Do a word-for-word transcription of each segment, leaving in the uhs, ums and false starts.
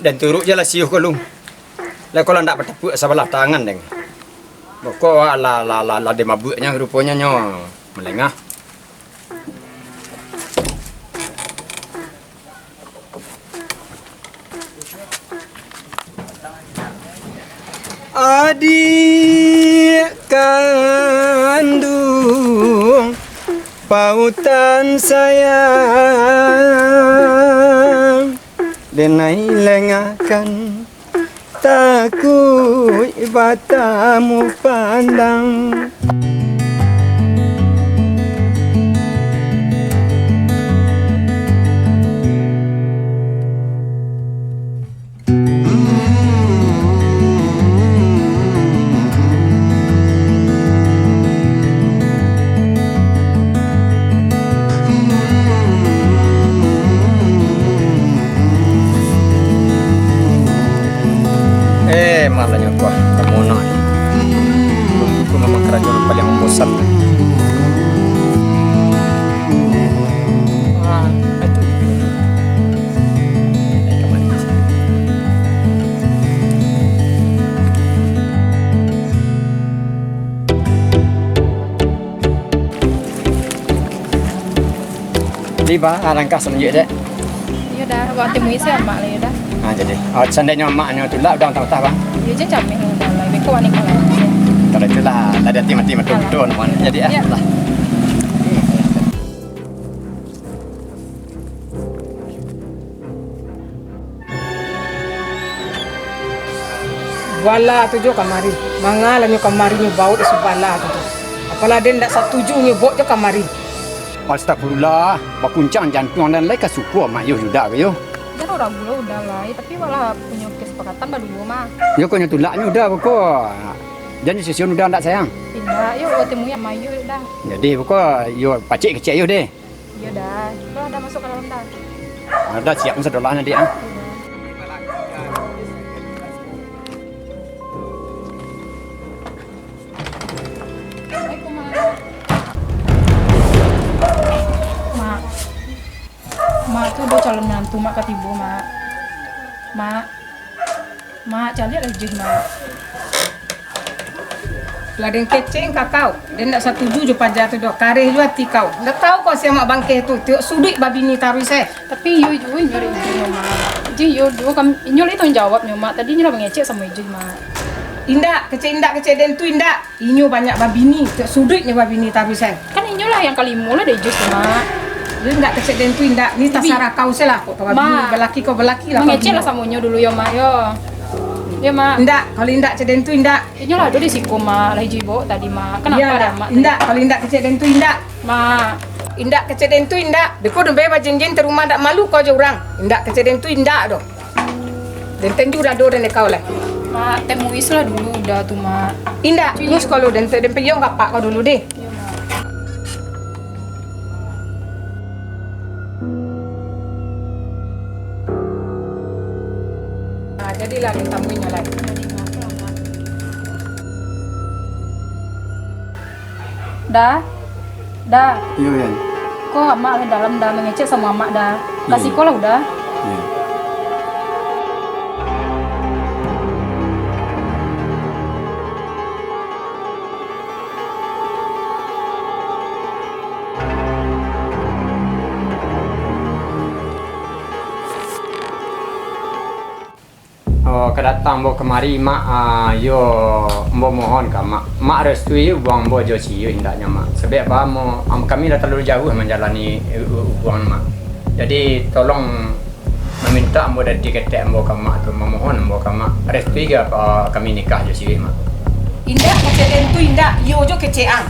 Den turuik je lah siuh ko lu. Lah, kalau ndak batapuak sabalah tangan den. Boko lah, lah, lah, lah den mabuaknyo ruponyo nyo malengah. Adik kanduang pautan sayang, denai lengahkan, takuik batamu pandang. Eh, malah nyo kuah, kamu nak. Itu memang karajo yang paling bosan. Ah, itu. Jadi, Bah, alangkah salanjuik, Dek. Iyo dah, awak temui se amak lah, iyo dah. Ah, jadi. Ah, seandainyo amaknyo tulak, udah utah-utah, Bah. Iyo, jan cameh lah, udah lah. Beko wani kalah. Kalau itulah, lah di ati mati, mati. Alah. Betul, Wan. Jadi, ah, Iyo. Lah. Bala tu jo kamari. Mangalah nyo kamari nyo bawok si bala tu, tu. Apolah den ndak satuju nyo bawok jo kamari. Astagfirullah, bakuncang jantuang den lai ka suko amak yo Yuda ko yo. Jan ragu lah Uda lai, tapi walah punyo kesepakatan baduo mah. Yo ko nyo tulaknyo Uda beko. Jan sisio Uda ndak sayang. Indak, yo, awak temui amak yo Uda. Jadi beko yo pacik kecek yo deh. Iyo dah, itulah dah masuk ka dalam dah. Ah, dah siap sadolah nanti ah. Assalamualaikum, Mak. Mak. Mak, tu ado calon minantu, Mak, ka tibo, Mak. Mak. Mak, caliak lah ijuih, Mak. Lah den kecek ka kau, den ndak satuju jo paja tu doh, kareh juo ati kau. Ndak tau kau sia Mak Bangkeh tu, tiok suduik babini taruih se. Tapi iyo juo inyo dek ijuih, Mak. Ijuih iyo juo, kam-, inyo lai tanggung jawabnyo, Mak. Tadi inyo lah mangecek samo ijuih, Mak. Indak, kecek indak, kecek den tu indak. Inyo banyak babini, tiok suduik nyo babini taruih se. Kan inyo lah yang kalimo lah dek ijuih tu, Mak. Indak kecek den tu indak, ni tasarah kau se lah, kok kau babini, Mak, balaki kau balaki lah kau mangecek lah samo inyo dulu yo, Mak, yo. Yo, Mak. Indak, kalau indak kecek den tu indak. Inyo lah ado di siko, Mak, lah ijuih bawok tadi, Mak. Kenapa Iyalah, dah, Mak? Indak, kalau indak kecek den tu indak. Mak. Indak kecek den tu indak. Beko den bae bajenjen di rumah ndak malu kau jo urang. Indak kecek den tu indak doh. Den tenju dado den dek kau lai. Mak, temui se lah dulu Uda tu, Mak. Indak, Cuy. Terus kalau den, den piyong ka apak kau dulu deh. Iyo, Mak. Nah, jadilah den tamui nyo lai. Da, Da. Iyo, Yan. Ko amak lah dalam, Da, mangecek samo amak, Da. Iyo, Kasi iyo. Ko lah, Da. Iyo. Oh, kadatang ambo kamari, Mak, ah, yo, ambo mohon ka Mak. Mak restui hubungan ambo jo si Yuh indaknyo, Mak. Sabab apo, ambo, am-, kami lah talalu jauah manjalani, eh, hu-, hubungan, Mak. Jadi, tolong mamintak ambo dari ketek ambo ka Mak tu, mamohon ambo ka Mak. Restui ka, ah, kami nikah jo si Yuh, Mak. Indak kecek den tu, indak. Iyo jo kecek ang.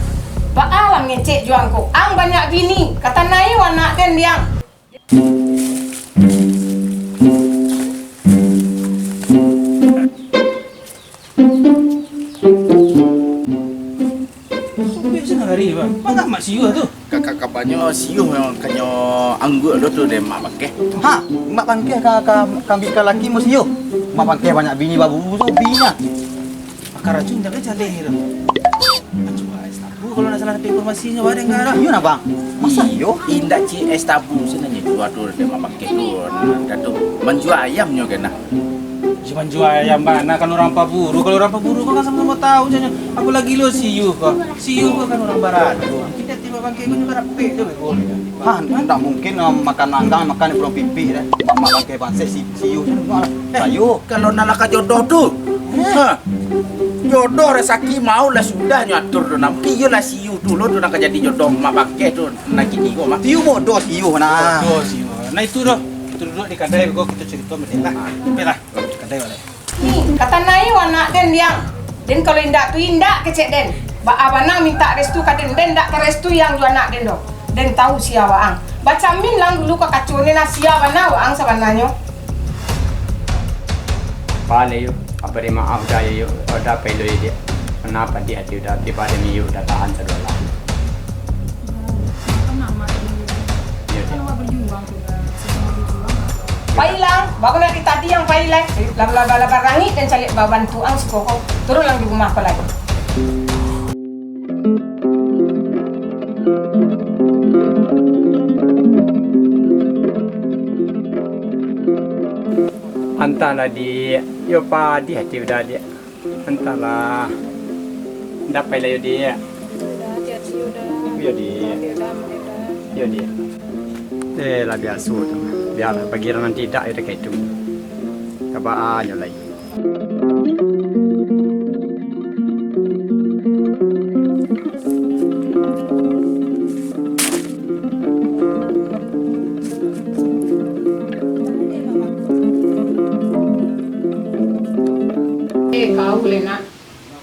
Baa lah mangecek jo ang ko. Ang banyak bini. Katanai anak den, diang. Subuik sanagari, Bang. Manga Mak Siuh tu? Ka-, ka-, kabanyo Siuh memang kanyo angguak lo tu dek Mak Bangkeh. Ha, Mak Bangkeh ka, ka, ka ambiak laki Mak Siuh. Mak Bangkeh banyak bini baburu tu, bini. Pakarajo indak jaleh tu. Anjua, Islam. Bu, kalau ndak salah dapek informasinyo, ba danga dah. Iyo nah, Bang. Masa iyo? Indak, Cik, es tabu sinan nyo jua tu, dek Mak Bangkeh tu. Dah tu, manjua ayamnyo kan nah. Si manjua ayam bana kalau urang paburu, kalau urang paburu ko kan samo-samo tahu caknyo. Apolagi lo si Yuh ko. Si Yuh ko kan urang barado. Mungkin dek Mak Bangkeh ko ndak dapek tu beko. Hah, ndak mungkin, ah, makan anggang, makan di pulau pipih dah. Mak, Mak Bangkeh banse si, si Yuh tu. Eh, ayo. Kalau nak lah ka jodoh tu. Hah. Jodoh rasaki mau lah sudah nyo atur tu nah. Mungkin iyolah si Yuh tu lo tu nak jadi jodoh Mak Bangkeh tu. Nah, kini ko mah. Tiyo bodoh, tiyo nah. Bodoh, tiyo. Nah, itu doh. Itu duduk di kadai, beko kito carito baliak lah. Ampek lah. Kadai baliak. Ni, ka tanai anak den, Diang. Den kalau indak tu indak kecek den. Baa bana mintak restu ka den, den ndak ka restu yang jo anak den doh. Den tahu sia waang. Bacamin lang dulu ka kaco ni nah, sia bana waang sabananyo. Pale yo, abari maaf dah yo, udah pelo yo, Diak. Kenapa di hati udah tiba demi yo udah tahan sadolah. Iyo, Diak. Pai lang, baru dari tadi yang pai lai. Lah, lah, lah, lah barangik dan caliak babantu ang siko ko. Turun lang di rumah ko lai. Antahlah, Diak. Yo, padih hati udah, Diak. Antahlah. Dapai lah, yo, Diak. Udah, hati-hati, udah. Yo, Diak. Udah, udah. Yo, Diak. Eh, lah biaso tu. Bialah, bagiran nan tidak, yo, dah kaitu. Kabaanyo lai. Eh, kau, Lena.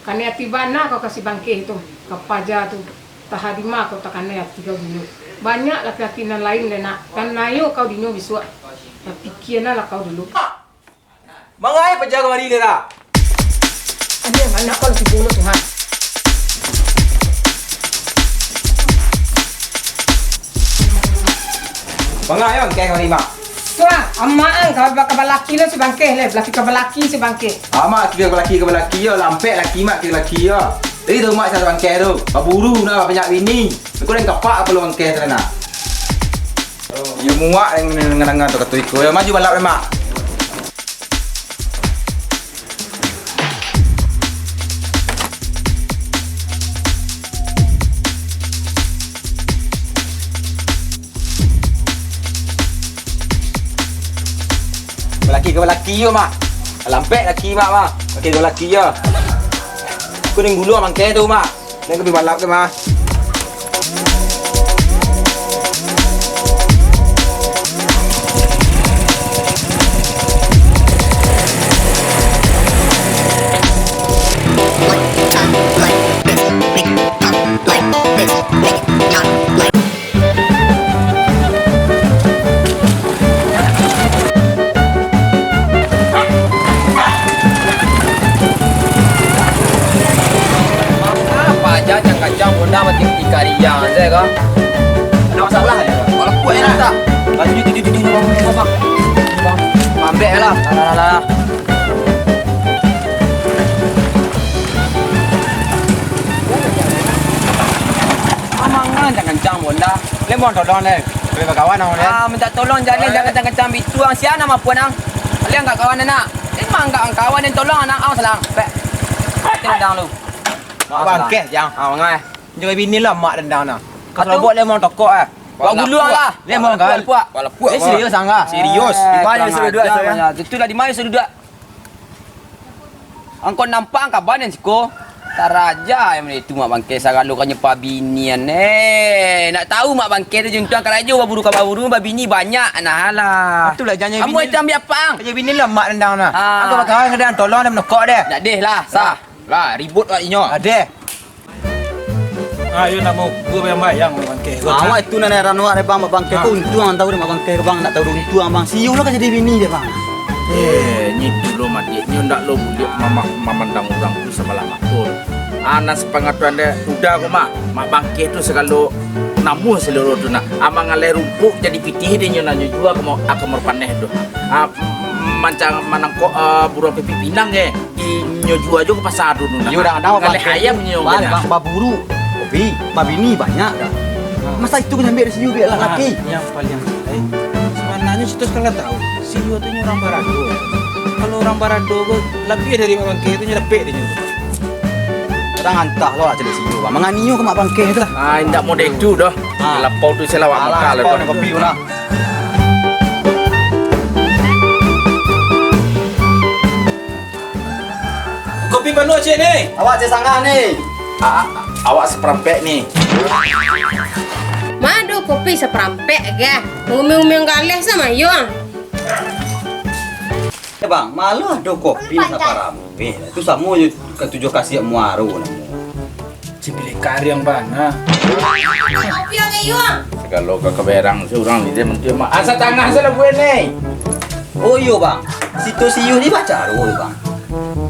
Kanai ati bana kau ka si Bangkeh tu, ka paja tu. Taharima kau takanai ati kau dulu. Banyak laki-laki nan lain, Lena. Kan nayo kau dinyo bisuak. Tapikianlah kau dulu. Mangai paja kamari, Lera? Anak kau lah tibo lo tu, ha? Mangai Bangkeh kamari, Mak? Tu ah, amak ang ka, ka balaki lo si Bangkeh le, balaki ka balaki si Bangkeh. Amak kira balaki ka balaki yo, lampek laki Mak kira laki yo. Jadi tu Mak cari Bangkeh tu, baburu nah banyak bini. Iko den kapak apo lo Bangkeh tu nak? Iyo muak yang nganga tu katu iko. Yo maju balap, Mak. Balaki ka balaki yo, Mak. Lampek laki, Mak, Mak. Balaki ka balaki yo. Kuning bulu Bangkeh tu, Mak. Nan ka bi balap ka, Mak. Apa aja, kacang-kacang, Honda mati di kariang saja kah? Ada masalah ya? Kalau kuat ya lah. Baju tujuh tujuh ni, Bang. Bang. Ambek lah. Alah, alah, alah. Mangan kencang-kencang, Honda. Lemon tolong deh. Boleh bakawan, Bang, ya? Ah, minta tolong, jangan, jangan kencang-kencang bitu, ang. Sia nama puan, ang? Kalian enggak kawan, anak? Ini mah enggak kawan, yang tolong anak ang salah. Pek. Tendang lu. Mak Bangkeh, Jang. Ah, mangai. Jangan bini lah, mak dendang nah. Kau serobot lemon tokok, eh. Buat gulu lah. Lemon kan? Puak. Eh, serius, angah? Serius. Di mana sudah duduk, saya? Itulah di mana sudah duduk. Angkau nampak angka badan siko? Taraja yang itu Mak Bangkeh sagalo kanyo pabinian. Eh, nak tahu Mak Bangkeh tu juntuang karajo baburu ka baburu, babini banyak. Nah, alah. Itulah jangan bini. Kamu itu ambil apa, ang? Jangan bini lah mak dendang nah. Ah. Angkau bakawan kadang tolong dan menokok deh. Tak deh lah, sah. Lah, ribut lah inyo. Adeh. Ayo nak maukur bayang-bayang Mak Bangkeh ko. Awak itu nan heran awak deh, Bang, Mak Bangkeh ko. Ah. Untuang tahu deh Mak Bangkeh ko, Bang, nak tahu untuang, Bang. Siyo lah ka jadi bini deh, Bang. Eh, nyo itu lo madiak, nyo ndak lo buliak mamandang urang tu sabalah mato. Anak sapangatuan deh, udah ko mah. Mak Bangkeh tu sagalo namuah saloro tu nah. Amang alai rumpuk jadi pitih deh nyo nanyo jua ka mo-, ka Muaro Paneh tu. Ah, mancang manangkok, ah, buruang pipik pinang eh. Inyo jua jo ka pasa tu nah. Iyo, dah, dah, ngaleh ayam nyo. Bang, baburu. Pi, babini banyak dah. Masa itu kau nyambiak dari sini, biaklah laki. Yang paling, eh, sebenarnya Citos kalau tahu, Siyo tu nyo urang barado. Kalau urang barado ko, labiah dari Mak Bangkeh tu nyo dapek dek nyo. Urang antah lo, caliak Siyo, Bang. Manganiayo ka Mak Bangkeh tu. Ah, indak model itu doh. Ah. Lapau tu salah awak. Alah, muka lapau lo. Kopi tu lah. Kopi panuah, Cik, ni. Awak, Cik, sangah ni. Ah, awak saparampek ni. Ma ado kopi saparampek, gah. Ngumeh-ngumeh galeh samo yo. Eh, Bang, malah ado kopi saparampek. Tu samo jo ka tujuah kasiak muaro namo. Cipilik kariang bana. Kopi ang iyo, ang. Sagalo ka kaberang si urang ni, dia menteri mak. Asa tangah salah gue ni. Oh iyo, Bang. Situ Siyu ni bacaro, Bang.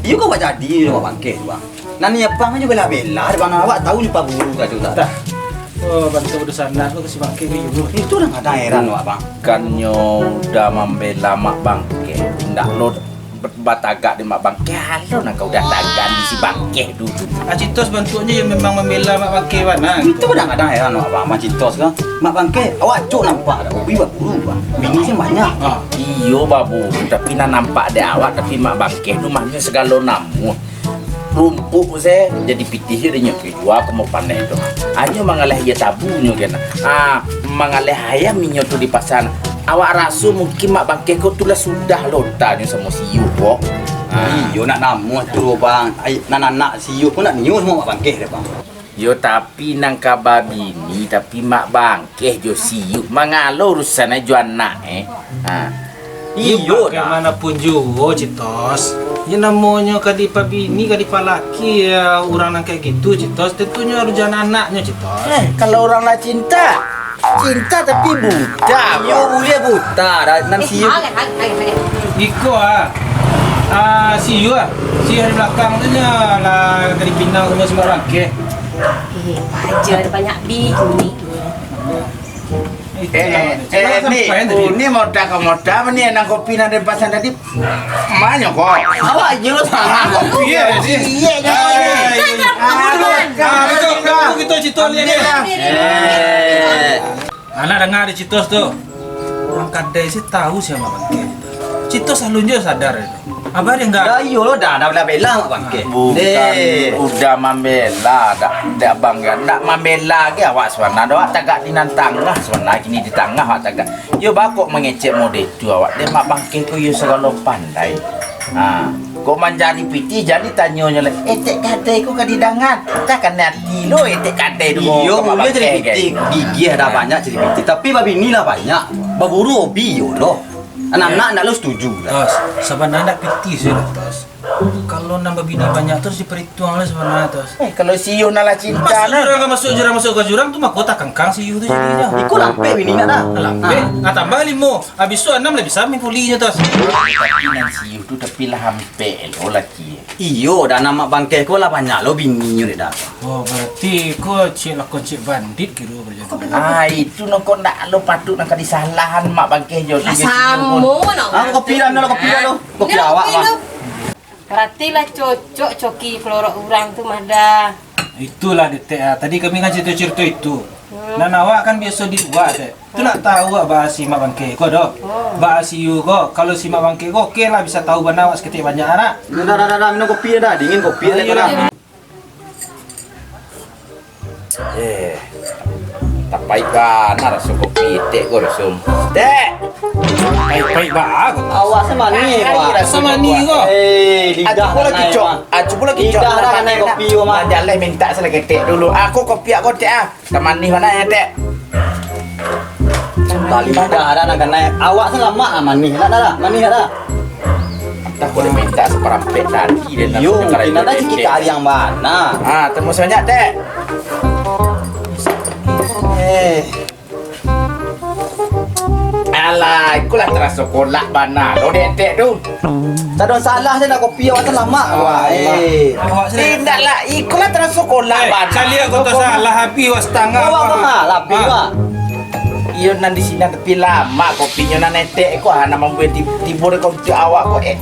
Iyo kau bak jadi jo Mak Bangkeh, Bang. Nan ni apang aja bela-bela, Bang. Awak tahu ni paburu tadi tak? Dah. Oh, bantu urusan nak tu si Bangkeh ke iyo. Itu dah kadang heran awak, Bang. Kannyo udah mambela Mak Bangkeh, indak lo batagak di Mak Bangkeh, alo nan kau udah tagak di si Bangkeh dulu. Acitos bantuaknyo yang memang mambela Mak Bangkeh bana. Itu kadang-kadang heran awak, Bang, Acitos kan. Mak Bangkeh, awak cok nampak dah, hobi baburu, Bang. Bini sih banyak. Ah. Iyo, baburu, tapi nan nampak dek awak, tapi Mak Bangkeh tu mahnyo sagalo namuah. Rumpuik se jadi pitih je dek nyo tu, jua kok mau paneh tu. Hanyo mangaleh iyo tabunyo kan. Ah, mangaleh ayam inyo tu di pasa. Awak raso mungkin Mak Bangkeh ko tu lah sudah lontanyo samo Siyu ko. Ah. Iyo nak namuah tu, Bang. Ai, nan anak Siyu ko nak nio samo Mak Bangkeh deh, Bang. Yo, tapi nan ka babini, tapi Mak Bangkeh jo Siyu. Mangalo urusan jo anak, eh. Ha. Iyo, bagaimanapun juo, Citos. Yo, namonyo ka dipabini, ka dipalaki, ya, urang nan kayak gitu, Citos, tentunyo harus jo anak-anaknyo, Citos. Eh, kalau urang lah cinta, cinta tapi buta. Iyo, buliah buta, dah, nan Siyu. Iko, ah. Ah, Siyu, ah. Siyu di balakang tu nyo lah ka dipinang samo si Mak Bangkeh. Eh, paja ado banyak bini. Eh, eh, eh, ni, oh, ni moda ka moda, ni nan kopi nan den pasan tadi. Manyo ko? Awak je lo salah. Kopi ya, ni. Iya, iya, iya. Ah, betul, betul, Citos ni. Eh. Anak danga di Citos tu. Urang kadai se tahu sia Mak Bangkeh. Citos alun jo sadar itu. Abah dia enggak? Dah iyo lo dah, dah bela-bela Mak Bangkeh. Bukan udah mambela, dak, dak bang, dak mambela ge awak sabananyo. Awak tagak di nan tangah sabananyo, kini di tangah awak tagak. Yo ba kok mangecek model tu awak. Dek Mak Bangkeh ko yo sagalo pandai. Ha, kok mancari pitih jadi tanyonyo lai, "Etek kadai ko ka didangan?" Tah kanai ati lo etek kadai tu. Iyo, ka Mak Bangkeh jadi pitih. Gigiah dah banyak jadi pitih, tapi babini lah banyak. Baburu hobi yo lo. Anak-anak ndak lo setuju lah. Tos, sabananyo ndak pitih sih lah, Tos. Kalau nan babini banyak tu harus diperhitungkan lah sabananyo, Tos. Eh, kalau Siyu nan lah cinta. Masuk jurang, masuk jurang, masuk ka jurang tu, mako takangkang Siyu tu jadinyo. Iko lampek bini nak dah. Lampek. Ah, tambah limo. Habis tu anam lah bisa main volley nyo, Tos. Tapi nan Siyu tu tapi lah ampek lo laki. Iyo, dah nan Mak Bangkeh ko lah banyak lo bininyo dek dah. Oh, berarti ko cik lakon cik bandit kiro. Ah, itu no kok ndak lo patut nan ka disalahan Mak Bangkeh jo. Lah samo no. Ah, kopi dah, no, kopi dah lo. Kopi awak, Mak. Berarti lah cocok coki kelorok urang tu mah dah. Itulah, Detek, ah. Tadi kami kan cerita-cerita itu. Hmm. Nan awak kan biaso di lua, Tek. Tu nak tahu awak ba si Mak Bangkeh ko doh. Oh. Ba si Yu ko, kalau si Mak Bangkeh ko, oke lah, bisa tahu bana awak saketek banyak, nak. Dah, dah, dah, dah, minum kopi dah, dingin kopi dah. Ayolah. Eh, tapaik bana raso kopi, Tek, ko raso. Tek! Paik-paik baa ko. Awak se manih, Pak. Raso manih ko. Eh, lidah. Ah, cubo lah kanai, kicok. Pak. Ah, cubo lah kicok. Lidah lah kanai kopi ko, Mak. Jaleh minta salah ketek dulu. Aku kopi aku, Tek, ah. Tamanih bana yo, Tek. Bali dah, dah, dah, kanai. Awak se lamak ah, manih nak dah, manih nak dah. Antah buliah minta saparampek tadi, den. Yo, mungkin ado sikit kariang bana. Ah, terima kasih banyak, Tek. Eh. Alah, ikulah taraso kolak bana lo dek Tek tu. Tado salah se nak kopi awak tu lamak. Wah, eh. Indak lah, ikulah taraso kolak bana. Caliak kau tu salah, habis awak satangah. Awak mah, lah, habis awak. Iyo nan di sini tapi lamak kopinyo nan Etek ko, ah, nan mambuek ti-, tibo dek kau tu awak ko, eh.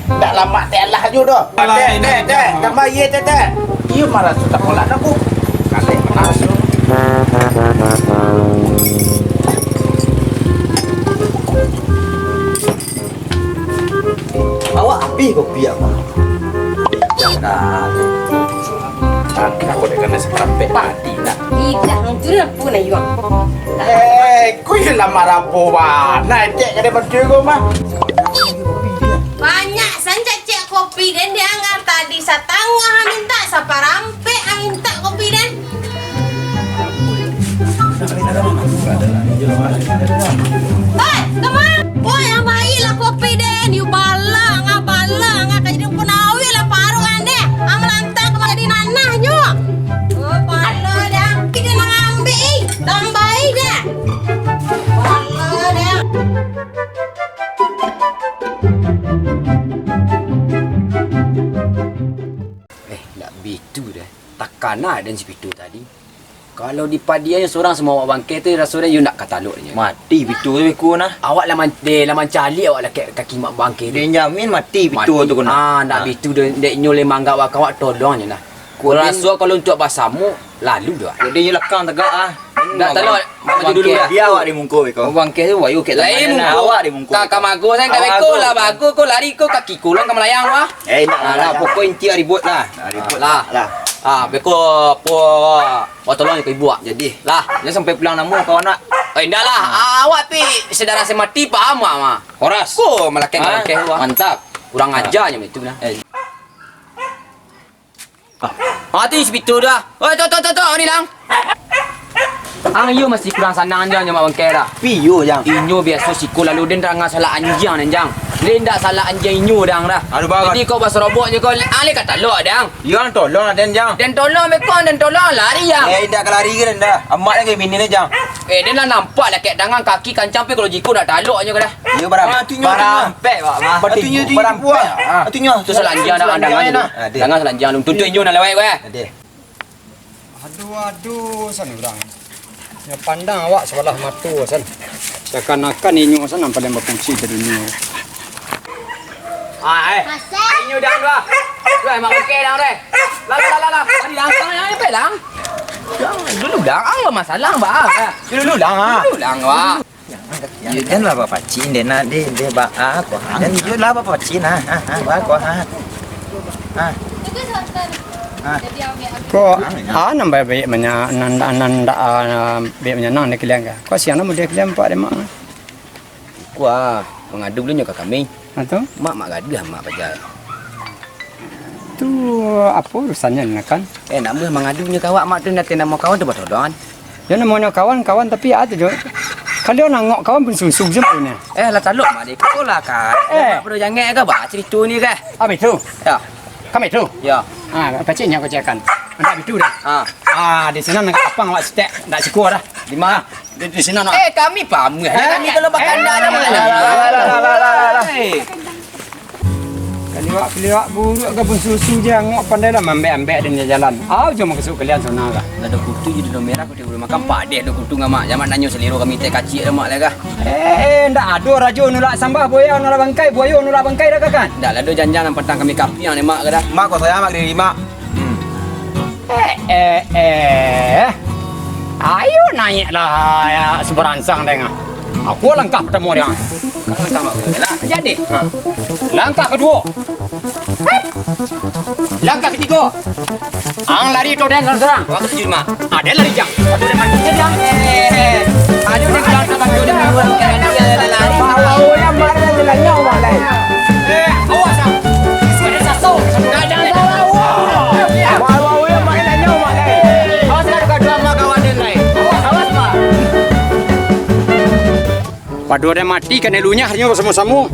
Ndak lamak Tek lah ju doh. Alah, Tek, Tek, Tek. Tambah iye, Tek, Tek. Iyo maraso takolak aku. Kalek. Awak abih kopi, Abang? Jangan. Angkah kau dek kanai saparampek mati nak. Idak, hancur lampu na yuang. Eh, kau iyo lah marabo bana, cek kadai bantu kau mah. Banyak sajo cek kopi den, dia angah tadi satangah mintak, saparampek mintak kopi den. Hei, kama? Oi, amailah kopi den. Yu, bala angah, bala angah, ka jadi pun awih lah paruah den. Ang malantang ka jadi nanah nyo. Oh, bala den. Pi den nang ambiak, ih. Tambahi den. Bala den. Eh, ndak bitu deh. Takana den si Pitu tadi. Kalau dipadiahnyo surang samo awak bangke tu, raso den yo ndak ka talok nyo. Mati Pitu tu beko nah. Awak lah man-, deh, lah mancaliak awak lah ka-, kaki mak bangke tu. Den jamin mati Pitu tu kena. Ah, ndak bitu deh, dek nyo leh manganggap awak, awak tolong nyo nah. Kok den raso kalau untuak basamo, lalu doh. Kok den nyo lakang tagak ah. Ndak talok, maju dulu lah. Dia awak di muko beko. Bangke tu wayo kek lain muko. Awak di muko. Ka, ka mago sen ka beko lah, bago ko lari ko kaki ko lang ka malayang wah. Eh, indak lah, pokok inti ribut lah. Ah, ribut lah. Ah, beko po, po tolong ka ibu ah. Jadi. Lah, jan sampai pulang namo kawan nak. Eh, indak lah. Ah, awak pi saudara semati paham awak mah. Horas. Ko malakeh-malakeh wah. Mantap. Kurang aja nyo itu nah. Eh. Ah, tu si Pitu dah. Oi, tok, tok, tok, tok, ni lang. Ang iyo masih kurang sanang jo nyo mak bangke dah. Piyo, Jang? Inyo biaso siko lalu den danga salak anjiang den, Jang. Den ndak salak anjiang inyo dang dah. Aduh, bagus. Jadi kau basorobok nyo kau, ang leh ka talok dang. Iyo, ang tolong lah den, Jang. Den tolong beko, den tolong lari, Jang. Eh, indak ka lari ka den dah. Amak lagi bini ni, Jang. Eh, den lah nampak lah kek tangan kaki kancang pe kalau jiko ndak talok nyo ka dah. Iyo, barang. Ah, tu nyo, tu nyo. Barampek, Pak, mah. Atu nyo, atu nyo, barampek. Ah. Atu nyo. Tu salanjang dah, andangan tu. Ah, deh. Andangan salanjang tu. Tuntuik inyo nan lewat, weh. Deh. Aduh, aduh, san urang. Nyo pandang awak sabalah mato, san. Seakan-akan inyo, san, nan paling bakuci di dunia. Ah, eh. Inyo dah, dah. Dah, mak oke dah, deh. Lah, lah, lah, lah, lah. Tadi langkang yang apa, lang? Yang dulu, lang. Ang masalah, bah. Dulu, lang, ah. Dulu, lang, bah. Iyo, jan lah bapacik, den nak, den, den ba-, ah, ko, ah. Jan, iyo lah bapacik, ah, ah, ah, ba, ko, ah. Ah. Ah. Ko, ah, nan ba-, baiak manya-, nan, nan, nan, ah, baiak manyanang dek kalian ka? Ko siang nan mudah kalian nampak dek mak? Ko, ah, mangadu dulu nyo ka kami. Ah, tu? Mak, mak gaduah, mak paja. Tu apo urusannyo, nak kan? Eh, nak mangadu nyo ka awak, mak tu, nanti namo kawan tu batolongan. Yo, namonyo kawan, kawan, tapi ado jo. Kalian nangok kawan pun susu je punya. Eh, lah talok, mak, dek. Kau lah, kan. Eh. Mak pado jangek ka, bah, cerita ni, kah? Kami tu. Ya. Kami tu. Ya. Ah, paciknya kau cakap. Ndak bitu dah. Ah. Ah, di sini nang kapang awak setek, ndak siko dah. Di mana? Di, di sini, nak. Eh, kami pamah. Eh, kami kalau bakanda dah, mana? Lah, lah, lah, lah, lah, lah. Eh. Kaliwak-kaliwak buruak ka pun susu je, angok pandai lah mambek-ambek di jalan. Au jo makasuik kalian sonang lah. Lah ado kutu je di merah, kutu bulu makan padeh ado kutu ngamak. Jamak nanyo seliro kami teh kacik dah mak lah kah. Eh, ndak ado rajo nulak sambah, buayo nulak bangkai, buayo nulak bangkai dah kan? Ndak lah ado janjang nan patang kami kapiang ni mak kah dah. Mak kau sayang mak diri mak. Hmm. Eh, eh, eh. Ayo naiaklah, ya, sabaransang dek ang. Aku langkah patamo dek ang. Jadi, ha. Langkah kaduo. Langkah katigo. Ang lari atau den sorang-sorang? Aku setuju, Mak. Ah, den lari, Jang. Aduh, den mati, Jang. Eh, aduh, den bilang sama tu, den lari. Bawa orang marah, den lanyau, Mak, lai. Eh, awas, ah. Sudah sasau. Dah, dah, dah. Wah. Bawa orang marah, den lanyau, Mak, lai. Awas, lah, dekat dua sama kawan den, lai. Awas, awas, Mak. Pado den mati, kanai lunyah nyo basamo-samo.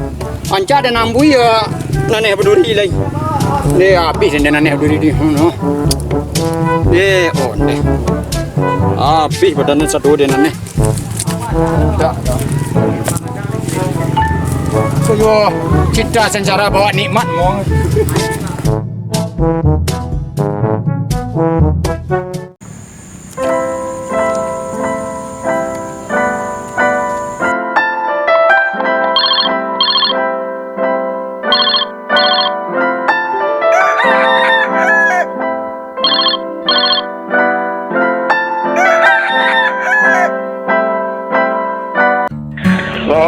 Ancak den ambuih, yo, naneh baduri lai. Deh, abih den naneh baduri di. Hmm, no. Deh, oh, deh. Abih badan den sado den naneh. Dak. Suyo, cita sancara bawa nikmat mo.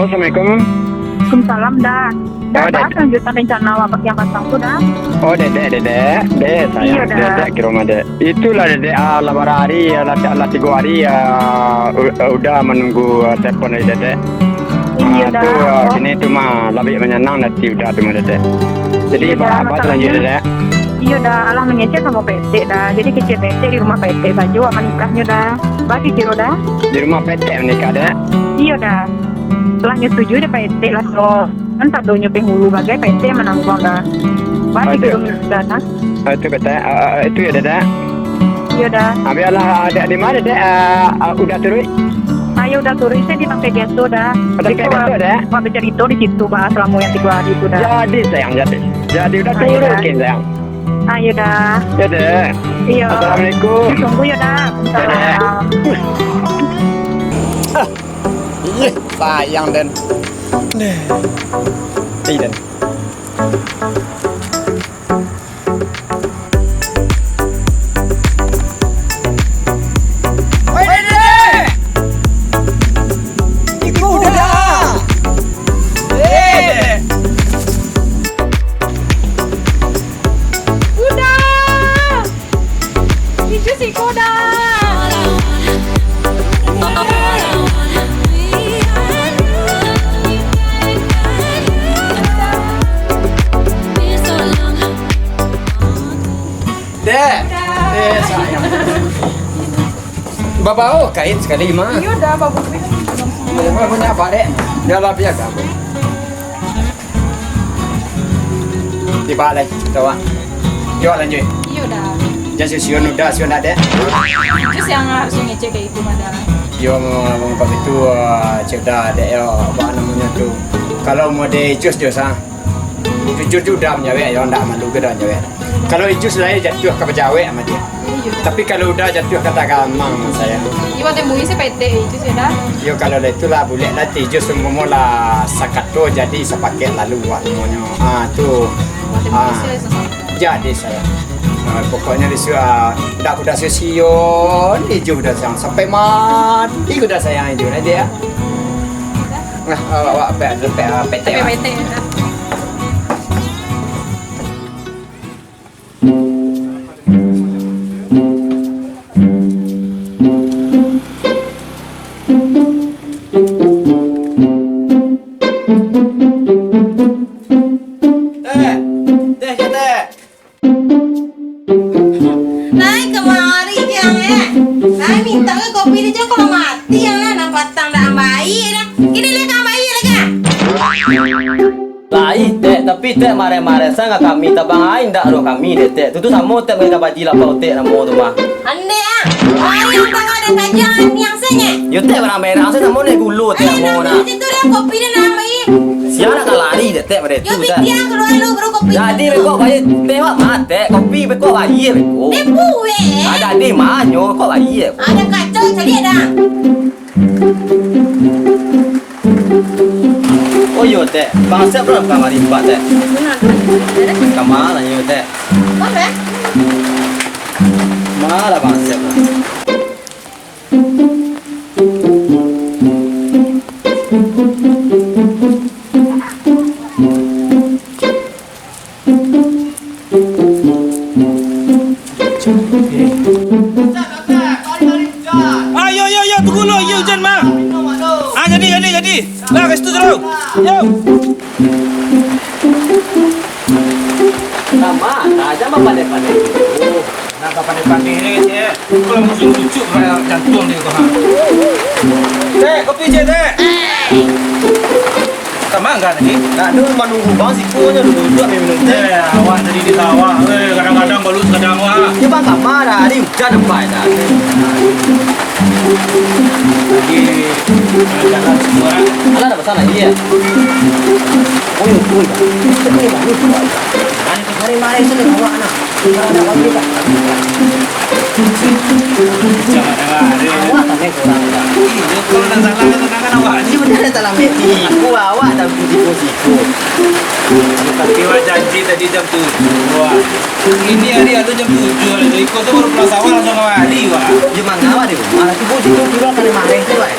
Assalamualaikum. Waalaikumsalam, Da. Da, Oh, Dek. Bahas lanjutan rencana awak bak Siang Patang tu, Da. Oh, Dedek, Dedek. Dek, Iyo, sayang, Da. Dedek ke rumah, Dek. Itulah, Dedek, ah, lah bara hari, ah, lah, lah tigo hari, ah, u-, ah, Uda manunggu, ah, telepon dari Dedek. Iyo, Ah, Da. tu, ah, Oh. kini tu mah, labiah manyanang ati Uda tu mah, Dedek. Jadi, Iyo, Da. Masalahnya, Dedek? Iyo, Da. Alah mangecek samo Pak Etek, Da. Jadi, kecek Pak Etek di rumah Pak Etek sajo, awak manikahnyo, Da. Baa kiro, Da? Di rumah Pak Etek manikah, Dek? Iyo, Da. Lah nyo setuju dek Pak Etek lah, so. Kan sadonyo penghulu bagai Pak Etek manangguang, Da. Baa Oh, itu. kiro, Da, Da? Oh, itu Pak Etek. Ah, ah, itu yo, Da, Da? Iyo, Da. Ah, bialah, ah, Dek, di ma, Dek? Ah, ah, Uda turuik? Ayo, Uda turuik, se di tampek biaso, Da. Oh, tampek Jadi, biaso, Da? Wak bacarito di situ, Bah, salamo nan tigo hari tu, Da. Jadi, sayang, jadi. Jadi, Uda Ayo, Da. turuik, sayang. Ayo, Da. Yo, Dek. Iyo. Assalamualaikum. Tunggu yo, Da. Yo, Dek. Salam. Ah, ih, sayang, Den. Ih, Den. Oi, Dek! Iko Uda! Eh! Uda! Ijus iko, Da! Dek, eh, sayang. Babao kain sakali, Ma. Iyo, Da, babuih. Banyak apa, Dek? Dah lah, biar dah. Tibo lai, coba. Yo, lanjuik. Iyo, Da. Jan sio-sio Uda, sio Dek. Itu yang harus ngecek kayak itu, Da. Yo, mangko itu, eh, cek Uda, Dek, yo, apa namanya tu. Kalau mau di jus, jus, ah. Jujur jo Uda manjawek, yo, ndak malu ke Uda manjawek. Kalau Ijus lai jatuah ka bajawek sama dia. Iyo. Tapi kalau Uda jatuah ka tagamang, sayang. Iyo, ado mui sepetek Ijus, yo, Da. Yo, kalau lah itulah, bulek lah, Ijus umur lah sakato jadi sapakek lalu, wak, namonyo. Ah, tu. Ado mui Ah, se sasamo. jadi, sayang. Ah, pokoknyo di sio, ah, ndak Uda sio-sio, Ijus Uda sayang. Sampai mati Uda sayang Ijus, aja ya. Nah, awak, awak, apa, apa, apa, Tapi apa, petek, Da. Teh, teh, teh. Lai kamari, Jang, eh. Lai mintak ka kopi di Jang, kalau mati, Jang, lah, nan patang dak ambai, dah. Kini lai ka ambai, lai ka? Lai, Tek, tapi Tek mareh-mareh sa ka kami, tabang ai ndak doh kami deh, Tek. Tu, tu samo Tek ka baji lapau Tek namo tu mah. Andeh, ah. Lai tangah dah tajang, niang se, nyeh. Yo, Tek, barang merah, sa samo naik gulo, Tek, Ayo, namo nak nah. Situ dah kopi dah nak ambai. Sia nak kalari dek Tek pado Yo, tu, Tek. Pitiang keluar lu, baru kopi. Jadi, beko bayar teh, wak, mah, Tek. Kopi beko bayar, beko. Dia buek. Ah, jadi, mah, nyo, kok bayar? Ada kacau, cari ada. Oh, iyo, Tek. Bang Asep lah kamari, Pak, Tek. Kamari, iyo, Tek. Mana? Mana Bang Asep lah? Ayo, yo, yo, tunggu lo, yo, hujan mah. Ah, jadi, jadi, jadi. Lah, ke situ dulu. Yo. Sama, nah, jangan pandai-pandai. Nah, pandai-pandai ni, cek. Kalau musim cucuk, kayak jantung dia tu, ha. Cek, kopi, cek, cek. Ka ma tadi? Nak tu manunggu bang siko nyo dulu, tu ambil minum teh. Eh, awak tadi di sawah. Eh, kadang-kadang balut kadang awak. Dia bang kamar dah, hari hujan nampak dah. Lagi jalan semua. Alah, dah pasal lagi ya? Oh, ya, betul. Betul, betul. Mari, mari, sini, awak nak. Jangan, jangan. Awak tak naik orang, Pak. Iyo, kalau nak salah, katakan awak. Ini benar tak salah, Meti. Aku awak tak pergi siku-siku. Tapi awak janji tadi jam tujuh, wak. Ini hari ado jam tujuh, ado iko tu baru pulang sawah langsung kemari, wak. Dia mangawak di rumah, sibuk situ, pulang kali mareh tu, Pak.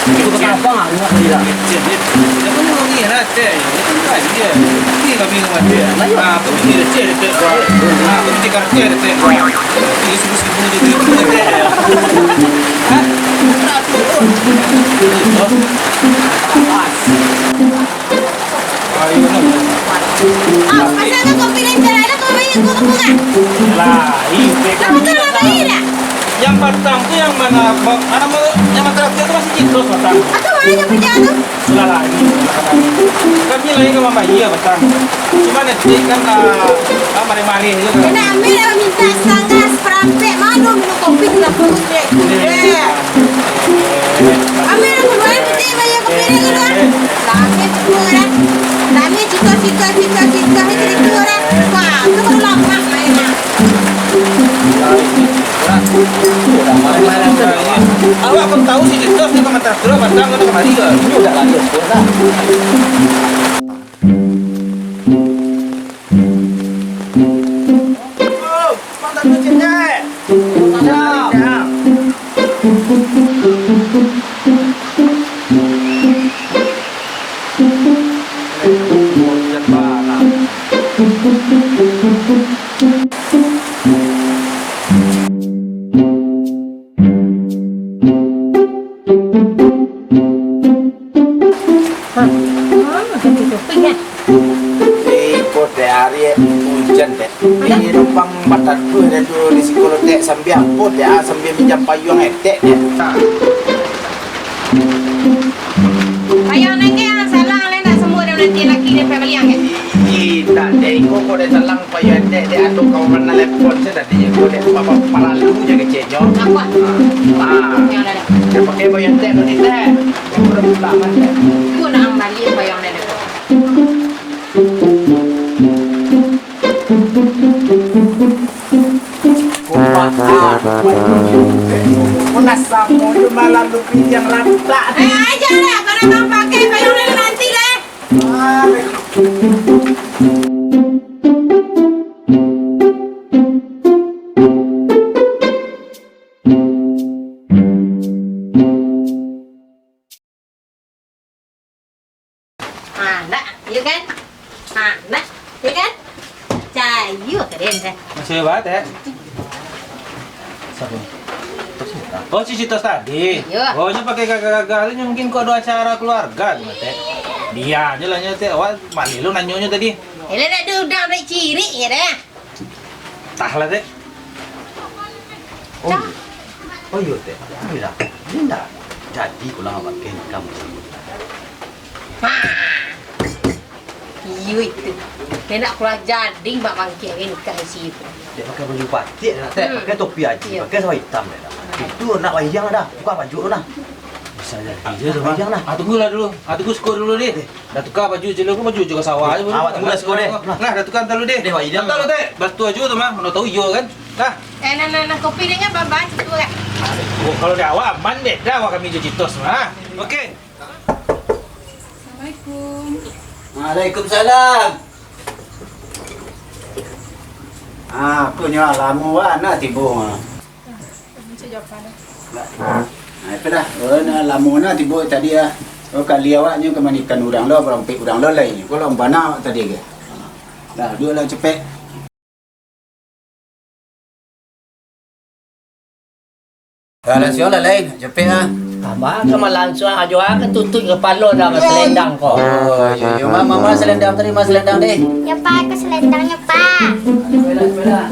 Itu kenapa nggak, nggak, tidak? Cek, dia, dia kan orang ni lah, cek. Dia kan kaji, ya. Ini kami dengan dia. Lah, iya. Ah, tu dia cek, dia cek, gua. Ah, tu dia cek, dia cek, gua. Ini suku-suku dia, dia, dia, dia. Hah? Awas. Ah, pasal tu kopi dan cara lah kau bayar gua ke bunga? Lah, ih, Lah, betul lah bayar dah. Yang batang tu yang mana, ba-, mana ma-, yang batang tu masih citrus batang. Atau mana yang punya tu? Sudah lah, ini. Kami lagi ke mambayar batang. Cuma nanti kan, ah, ah, mareh-mareh je kan. Kena ambil lah minta setengah, seperampek, mana minum kopi tu lah perut dek. Eh. Ambil lah keluar putih bayar kopi dia keluar. Lami tu lah. Lami cita-cita, cita-cita, cita-cita lah. Wah, tu baru lama main lah. Awak pun tahu si Citos ni komentar tu lah, batang tu kamari ke? Ini udah lanjut sekolah. Oh, mantap tu, Cek. Mantap. Hah? Ah, ganti topik, eh. Eh, ko teh ari, eh, ujan, teh. Ada? Ini numpang bataduah deh tu di sikolah, teh. Sambil apo, teh? Ah, sambil minjam payuang etek, teh. Payuang nan ke salang, leh nak sambuik dah nanti laki dia pai baliang, eh. Ih, tak, teh. Iko ko deh salang payuang etek, teh. Ado kawan nan telepon, saya tadi ko deh, apa paralu je keceknyo. Apa? Ah. Yang ada. Dia pakai payuang etek tu ni, teh. Ko nak baliak payuang nan ada. Ko nak samo jo malam tu pilihan rantak. Eh, aja lah, kalau nak pakai payung lele nanti deh. Ha, nak, ya kan? Ha, nak, ya kan? Cayu keren dah. Masih hebat, eh? Siapa? Oh, si Citos tadi? Iya. Oh, nyo pakai gagah-gagah tu, nyo mungkin kok ado acara keluarga tu, Tek. Dia aja lah, nyo, Tek. Awak mani lu nanyo nyo tadi. Elah, nak dudang baik cirik je dah. Tah lah, Tek. Oh, iyo. Oh, iyo, Tek. Iyo dah. Ini ndak jadi pulang abang ke kamu. Ha. Iyo itu. Dia nak keluar jading bak bangkit hari nikah isi itu. Dia pakai baju batik dah, Tek. Hmm. Pakai topi haji, iyo, pakai sarung hitam dah. Itu nak wayang dah. Buka baju tu dah. Bisa jadi. Iyo tu, Bang. Wayang dah. Ah, tunggulah dulu. Ah, tunggu siko dulu deh. Eh. Dah tukar baju je lu, baju je ka sawah je. Awak tunggu lah siko deh. Nah, dah tukar dulu deh. Deh, Wak Idam. Tahu, Tek? Batu aja tu mah, mana tahu iyo kan. Nah. Eh, nah, nah, nah, kopi dia kan, Bang, Bang, situ kan. Oh, kalau dah awak aman deh, dah awak kami je Citos mah. Oke. Assalamualaikum. Waalaikumsalam. Ah, aku nyo lamo wak nak tibo. Nah, itu dah. Oh, nah, lamo nah tibo tadi ah. Oh, kali awak nyo ka mandikan urang lo, barampek urang lo lai. Ko lah bana awak tadi ke. Dah, duduak lah cepek. Alah, siyo lah, lai. Cepek ah. Abang ka malansuang ajo ah, ka tutuik kapalo dah, ka selendang ko. Oh, iyo, iyo. Ma, ma, ma selendang tadi, ma selendang deh. Yo, Pak, aku selendangnya, Pak. Cepek lah, cepek lah.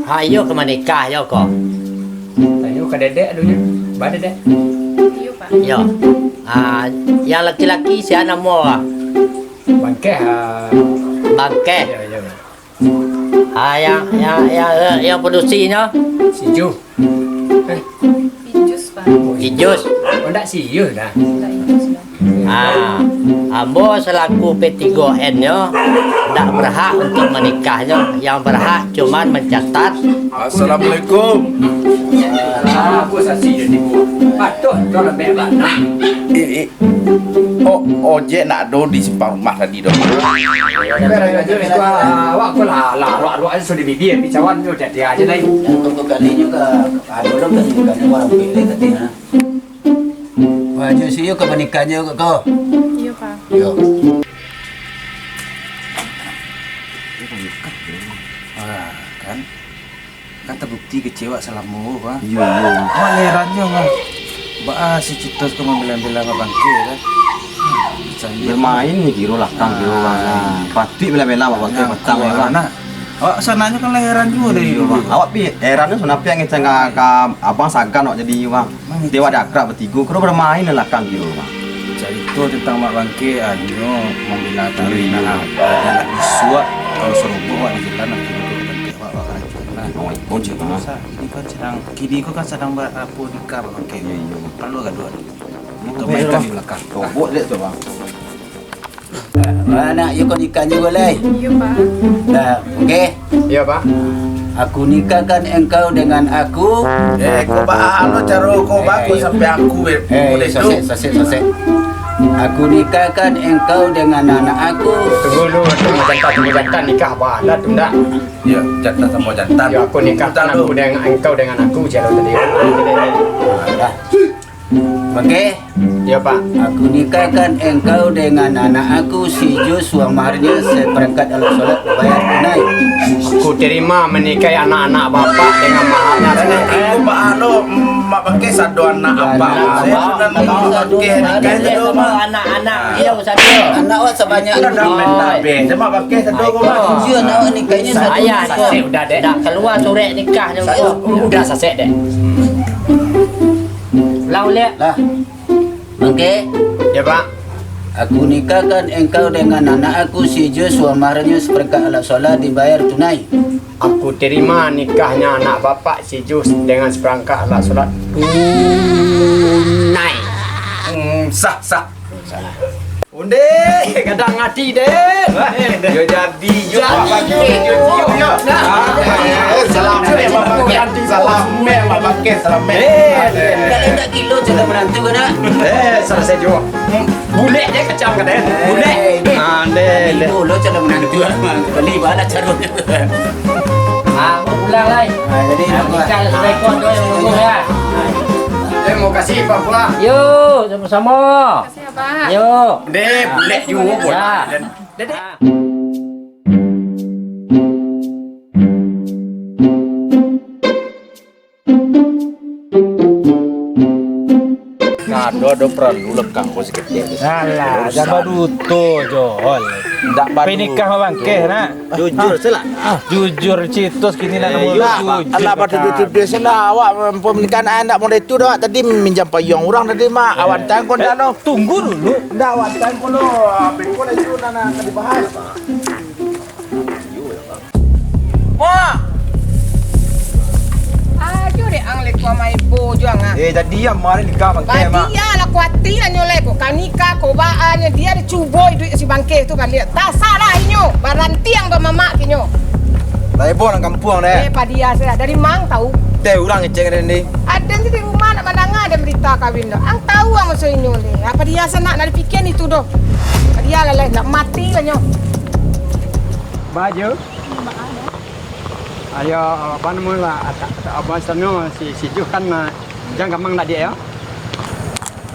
Ha, iyo ka manikah yo ko. Tanyo ka Dedek dulu nyo. Ba Dedek. Iyo, Pak. Yo. Ah, yang laki-laki sia namo, ah? Bangkeh, ah. Bangkeh. Iyo, iyo. Ah, yang, yang, yang, yang padusinyo? Si Ju. Eh. Ijus, Pak. Ijus. Oh, ndak si Iyus dah. Ndak Ijus, Pak. Ah, ambo salaku P tigo N nyo ndak berhak untuk manikahnyo. Yang berhak cuman mencatat. Assalamualaikum. Ah, aku saksi jadi buah. Patuh kau lembek bana. Eh, eh. Oh, Ojek nak ado di simpang rumah tadi doh. Awak ko lah, lah, ruak-ruak aja sudah bibia, picawan tu, hati-hati aja, Dai. Yang tunggu kali juga, ado lo kali juga, ni orang pilih tadi, ha. Wah, jo si yo ka manikah jo ko. Iyo, Pak. Yo. Ah, kan? Kan tabukti kecewa salamo, Bang. Iyo, iyo. Awak heran jo, Bang. Baa si Citos ko mambela-bela Mak Bangke, kan? Percaya. Bermain ni kiro lakang kiro, Bang. Ah. Patuik bela-bela Mak Bangke, nah, patang, Bang. Nah, awak sananyo kan lah heran juo dari dulu. Iyo, Bang. Awak pi heran tu, sanapia ngecek ka, ka abang sagan awak jadi, Bang. Dewa ado akrab batigo, kiro bermain lah lakang kiro, Bang. Carito tentang Mak Bangke, ah, inyo mambela taruih, nah, ado nak bisuak, kalau saroboh awak di jalan, akhirnyo tu Mak Bangke awak, awak karajo, nah. Oh, oh, cik, Bang. Sa-, ini kan sadang, kini ko kan sadang ba-, apo, nikah Mak Bangke. Iyo, iyo. Parlu gaduah dulu. Iyo, Bang. Kita mainkan di belakang. Tobok dek tu, Bang. Anak yo ko nikah juo lai. Iyo, Pak. Nah, oke. Iyo, Pak. Aku nikahkan engkau dengan aku. Eh, ko baa lo caro ko, Bang, ko sampai aku, eh, eh, model tu. Sosek, sosek, sosek. Aku nikahkan engkau dengan anak aku. Tunggu dulu, tunggu jantan, tunggu jantan, nikah baa lah tu ndak? Yo, jantan samo jantan. Yo, aku nikahkan aku dengan engkau dengan aku, caro tadi. Alah. Oke? Yo, Pak. Aku nikahkan engkau dengan anak aku, si Jus, suang maharnya seperangkat alat sholat bayar tunai. Aku terima menikahi anak-anak bapak dengan maharnya seperangkat. Ko baa lo, Mak Bangke sado anak abang. Anak abang. Saya sudah nikah sado, Bang. Anak-anak, iyo, sado. Anak awak sabanyak tu. Dah main tabeh. Saya Mak Bangke sado ko, Bang. Iyo, anak awak nikahnyo sado. Sasek udah, Dek. Dah kalua surek nikahnyo. Sasek. Udah sasek, Dek. Lah, uliak. Lah. Oke. Yo, Pak. Aku nikahkan engkau dengan anak aku, si Jus, suang maharnya seperangkat alat sholat dibayar tunai. Aku terima nikahnya anak bapak si Jus dengan seperangkat alat sholat tunai. Hmm, sah, sah. Onde, gadang ati, Den. Yo jadi, yo jadi, yo, yo, yo. Nah. Eh, salam, eh, Mak Bangke. Salam, eh, Mak Bangke, salam, eh. Eh, eh. Kalau tak kilo, cerita menantu kan, nak? Eh, salah saya jawab. Bulek je kacang, kata, eh. Bulek. Eh. Ah, deh, deh. Dulu, cerita menantu, Bang. Beli bala carut. Ah, pulang, lai. Ah, jadi, ah, apa? Nikah sudah ikut, tu yang tunggu, ya. Eh, makasih, Pak Buah. Yo, sama-sama. Yo. Deh, bulek juo, bola. Ya. Deh, deh. Nah, ado, ado paralu lekang ko saketek. Alah, jan baduto, Jol. Ndak baduto. Pai nikah Mak Bangke, nak. Jujur se lah. Ah, jujur, Citos kini nak. Eh, namo iyo, jujur. Alah, patuduah-tuduah se lah. Awak pernikahan ndak model itu doh. Tadi minjam payuang urang tadi, Mak. Awak tangkon dah, no. Tunggu dulu. Ndak, awak tangkon, no. Beko lah itu, nak, nak dibahas. Mak! Ajo dek ang leko ama ibo jo ang, ah. Eh, jadi ang mari nikah Bangke, Mak. Badia lah kuatir anyo lai, kok ka nikah, kok baa nyo, dia dicubo iduik si Bangke tu baliak. Tasalah inyo, barantiang bamamak inyo. Lah heboh nan kampuang deh. Eh, padia sajo. Dari mang tahu? Teh urang ngecek deh ni. Aden di rumah nak mandanga aden berita kawin tu. Ang tahu ang maso inyo ni. Apa dia sanak nak dipikian itu doh. Padia lah lai, nak mati lah nyo. Baju. Ayo, apa nama lah, apa sana si, si Juh kan, ah, jangan gampang nak dia, ya.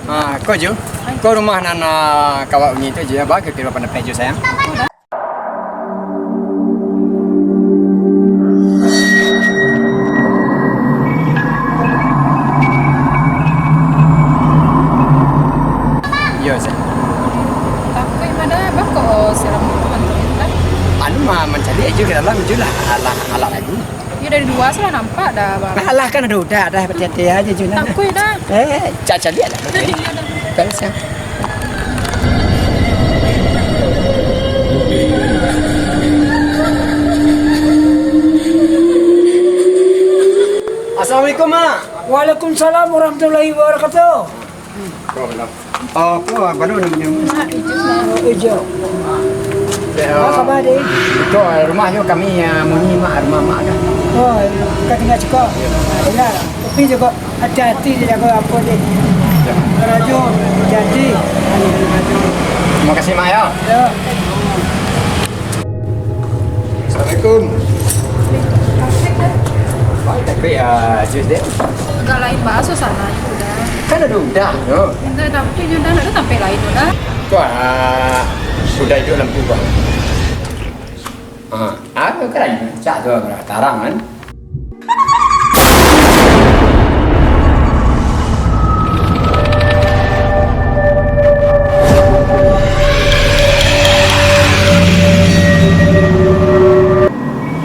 Ah, ko Juh, ko rumah nan, ah, kawak bunyi tu Juh, ya, bagi kilo pandai Juh, sayang. Yo, sayang. Takuik mah dah, bako siram tu, kan? Anu mah, mancaliak Juh ka dalam Juh lah, alah, alah lagi. Yo, dari lua sudah nampak dah, Bang. Alah, kan ado udah, dah, hati-hati aja Juh, nah. Takuik dah. Eh, ca-, caliak lah. Iyo dah. Terus, ya. Assalamualaikum, Mak. Waalaikumsalam warahmatullahi wabarakatuh. Oh, ko, baru ni punya. Ijo. Apa khabar, Dek? Iko, rumah yo kami, ah, munyi, Mak, rumah Mak kan. Oh, ka tingga siko. Yo. Tapi jago, hati-hati jago apo, Dek. Yo. Karajo, hati-hati. Ni, Mak, yo. Yo. Assalamualaikum. Baik, tapi, ah, jus deh. Agak lain bahaso sana itu dah. Kan ada udah tu. Entah, tapi nyo dah nak tampek lain tu dah. Tu, ah, udah hidup lampu, Bang. Ah, ah, tu kan. Cak tu, tarang kan.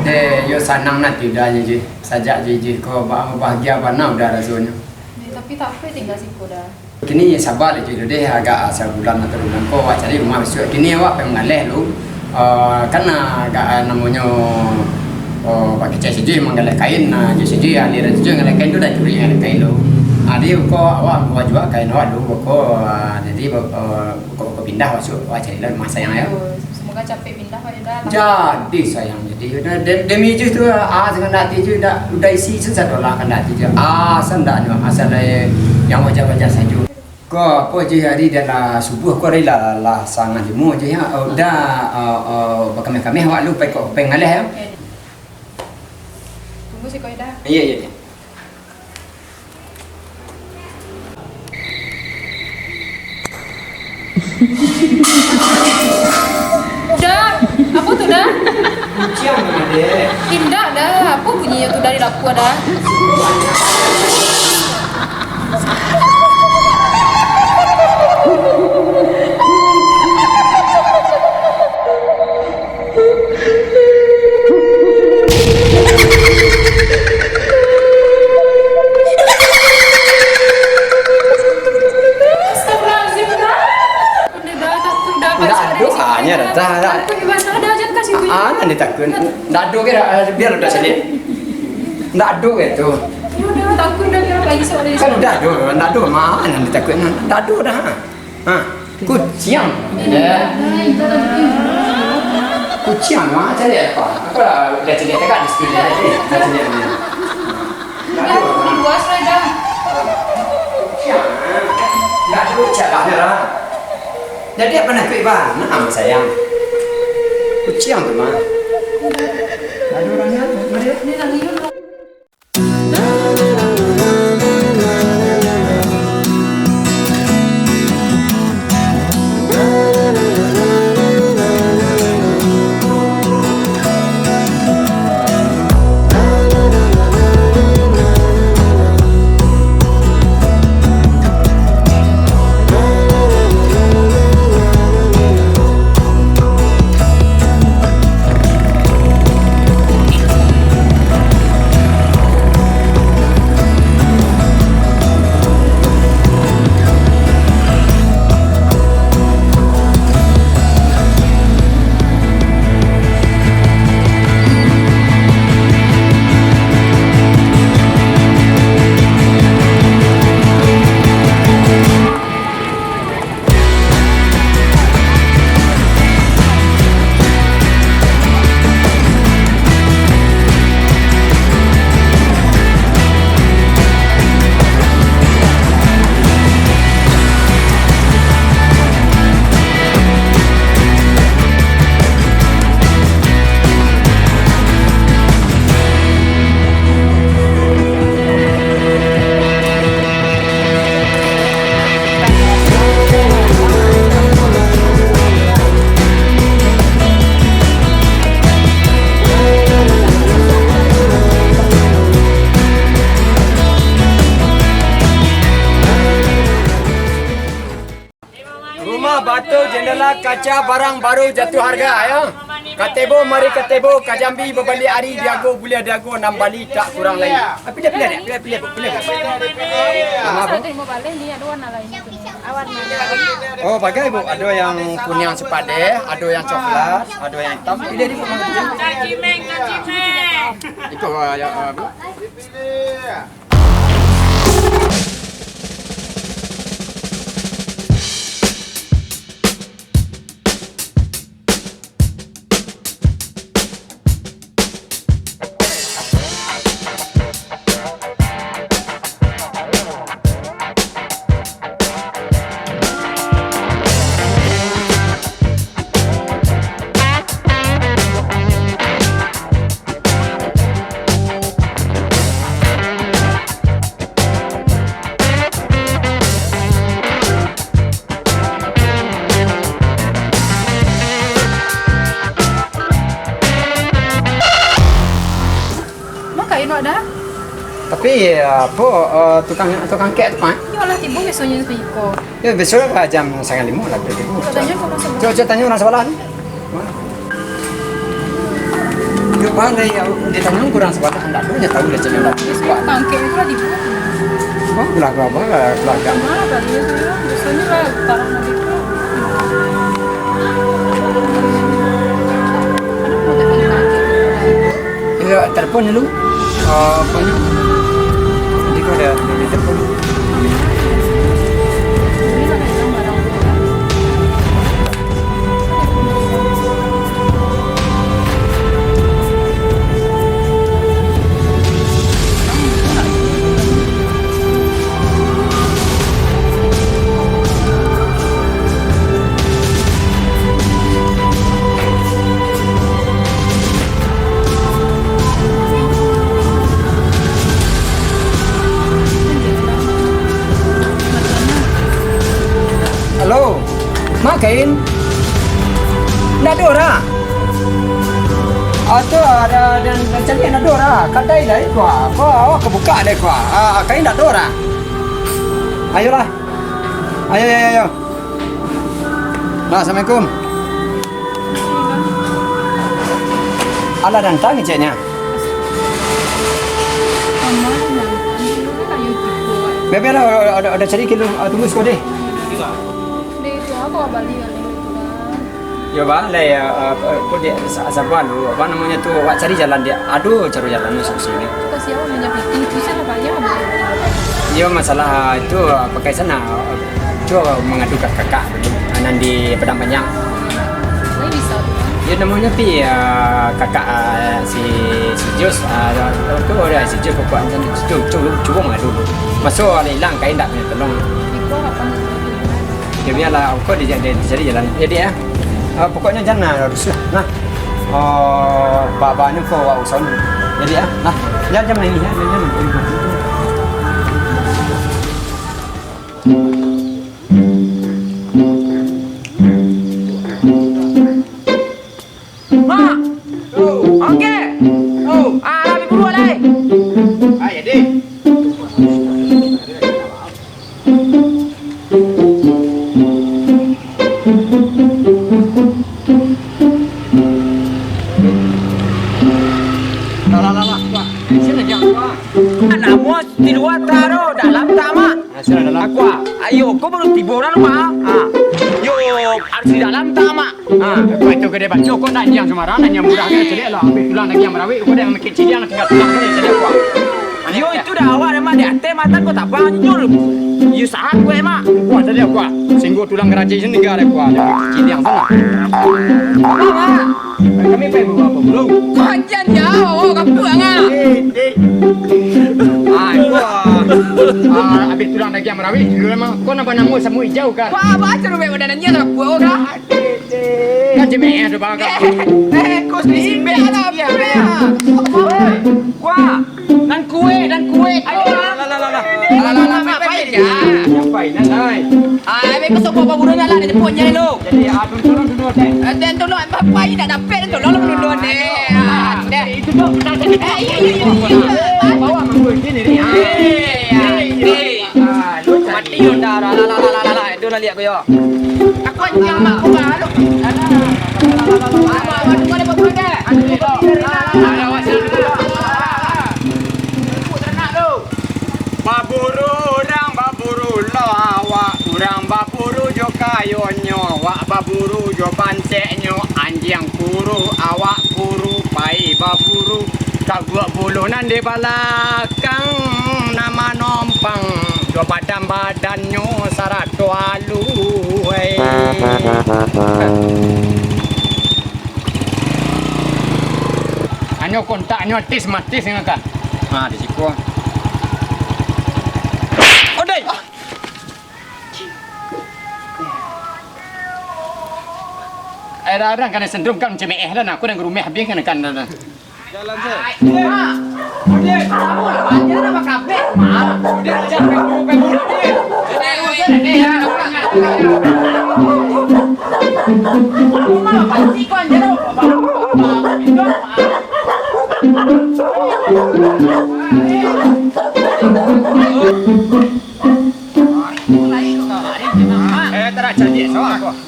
Eh, yo sanang nan tidanyo, Ji. Sajak Ji, Ji ko ba-, bahagia bana udah rasonyo. Eh, tapi tak apa tinggal siko dah. Kini saba dek Ji dulu deh, agak sabulan atau dua bulan ko awak cari rumah bisuak. Kini awak pai manggaleh dulu. Eh, kan agak, eh, namonyo, eh, bakecek sajo manggaleh kain, nah, jo sajo aliran sajo manggaleh kain tu dah curi manggaleh kain dulu. Ah, jadi ko awak, awak jua kain awak dulu, ko, ah, jadi, eh, ko, ko pindah awak, awak cari lah rumah sayang, yo. Oh, semoga capek pindah, Pak, yo dah. Jadi sayang, jadi udah de-, demi Ji tu, ah, sangaik hati Ji, udah, udah isi tu sado lah kandak hati Ji. Ah, sandak nyo, asal, eh, yang wajar-wajar sajo. Ko apo Ji, ari dah lah subuah ko, ari lah, lah sangah limo Ji, yo. Oh, dah, ah, ah, bakameh-kameh awak lu pai ko, pai manggaleh, yo. Oke. Tunggu siko dah. Iyo, iyo, iyo. Dah, apo tu dah? Kuciang tu, Dek. Indak dah, apo bunyinyo tu dari dapua dah? Astagfirullahaladzim, dah. Udah, dah, takut, dah. Ndak ado, ah, nyo dah, dah, dah. Takut di mana dah, jangan kasih bunyi. Ah, nan ditakuik. Ndak ado ke, dah, biar udah sini. Ndak ado ke tu. Udah, takut dah, biar lagi sok dari sini. Kan udah ado, ndak ado, ma nan ditakuik, ndak ado dah. Ha, kuciang. Kuciang, ha, caliak apa? Aku lah udah caliak tagak di situ, dah caliak ni. Udah, di luar sudah dah. Kuciang, ha. Ndak ada kuciang lah, dah. Jadi apa nak kuik, bang? Nah, sayang. Kuciang tu, mah. Ndak ada orangnya, mari. Ini lagi. Rumah batu, jendela, kaca, barang baru jatuh harga, yo. Katebo, mari katebo, ka Jambi babaliak ari, diago buliah diago, nan bali tak kurang lai. Ah, pilih, pilih, pilih, pilih, pilih. Warna apa? Ado yang warna lain. Oh, bagai, Bu. Ado yang kuniang sipadeh, ado yang coklat, ado yang itam. Pilih, Bu. Kaji Meng, Kaji Meng. Iko, ah, ya, ah, Bu. Tapi, apo, eh, tukang, tukang kek tu, Pak? Iyo lah, tibo biasonyo siko. Yo, biaso lah jam satangah limo lah, tibo. Cubo tanyo ka urang sabalah. Cubo, cubo tanyo urang sabalah ni. Yo, Pak, lah, yo, ditanyo ka urang sabalah, ndak ado nyo tahu lah, cak mano. Biasonyo tukang kek tu lah tibo. Oh, lah, lah, lah, lah, lah. Mano tadi, biasonyo lah, tarang lagi. Aduh, mau telepon tukang kek. Iyo, telepon dulu. Ah, banyak. Nanti kau ada, ada telepon. Halo, ma Kain? Ndak ado urang? Ah, tu, ah, da-, da-, da caliak ndak ado urang. Kadai lai ko, ko awak ka bukak dek ko. Ah, Kain ndak ado urang. Ayolah. Ayo, ayo, ayo. Nah, assalamualaikum. Alah, datang keceknyo. Biar, biar lah, udah, udah, udah cari kilo, ah, tunggu siko deh. Yo, Bah, lah, ya, ah, ko dek sa-, saba lu, apo namonyo tu, awak cari jalan dek, ado caro jalan solusi ni. Iyo, masalah itu, ah, pakai sana, ah, cubo mangadu ka kakak dulu, ah, nan di Padang Panjang. Iyo, namonyo pi, ah, kakak, ah, si, si Jos, ah, tu ado si Jos, pokoknyo cubo, cubo, cubo mangadu dulu. Maso lah ilang, Kain ndak minta tolong. Yo, bialah, ko di, di, dicari jalan. Jadi, yo. Ah, pokoknyo jan lah rusuah. Nah. Oh, ba-, banyak ko awak urusan. Jadi, yo. Nah, jan, jan main, yo. Jan, jan. Mak! Oke! Ah, lah, buruak lai! Ah, jadi. Lah, lah, lah, lah. Wah, sini aja, wah. Anak muas di luar taro, dalam tamak. Aku, ah, ayo, ko baru tibo urang rumah, ah. Yo, harus di dalam tamak. Ah, ko itu gede baco, ko ndak anjiang sumarang, ndak anjiang murah, kan, caliak lah, ambiak tulang dagiang barawik, ko dah mamikir ciliang, tinggal tulang, ko caliak, ko. Yo, itu dah awak, dah, Mak, di ateh matan ko tabang, jujur. Yo, sahat, ko, Mak. Wah, caliak, ko. Singgo tulang karaji sini, tinggal, ko. Ciliang sana. Mak, Mak. Kami pai bawa apa dulu? Kau ajan jauh, oh, kapuang ah. Eh, eh. Ah, itu, ah, ah, habis tulang dagiang marawik dulu memang. Kau nak banamo samuik jauh kan? Wah, baca rumah badan dia tak kuat orang. Kan jemek ya, tu bang. Eh, eh, kau sini sini lah, ya. Wah. Nan kuek, nan kuek. Alah, alah, alah, alah. Alah, alah, alah, alah, apai, apai, apai, nan, ai. Ah, abih ko sobo baburuan lah, dah jemput nyo lo. Jadi, ah, tolong, tolong, tolong, teh. Eh, teh, tolong, apai, dah dapek, tolong, tolong, tolong, deh. Ah, dah. Itu tu, dah, dah. Eh, iya, iya, iya, iya. Bawa mambu sini, ni. Ah, iya, iya, iya. Ah, lu mati, lu dah, dah, dah, dah. Itu lah lihat ko yo. Aku yang mampu baru. Alah, alah, alah, alah, alah. Aduh, aduh, aduh, aduh, aduh. Baburu urang, baburu lo awak, urang baburu jo kayonyo, awak baburu jo banceknyo, anjiang kuru, awak kuru, pai baburu, kaguak bulu nan di balakang, nan manompang, jo badan-badannyo sarato aluih. Hanyo kontaknyo tis matis ngakan. Ha, di siko. Ondeh! Eh, dah, dah, kana sentrum kan, cemeeh lah, nah, aku dah ngerumeh habis kan, kan, dah, dah. Jalan, Sir. Ondeh, kamu lah, banyak nama kabeh, Mak. Ondeh, jangan kamu, kamu, Ondeh.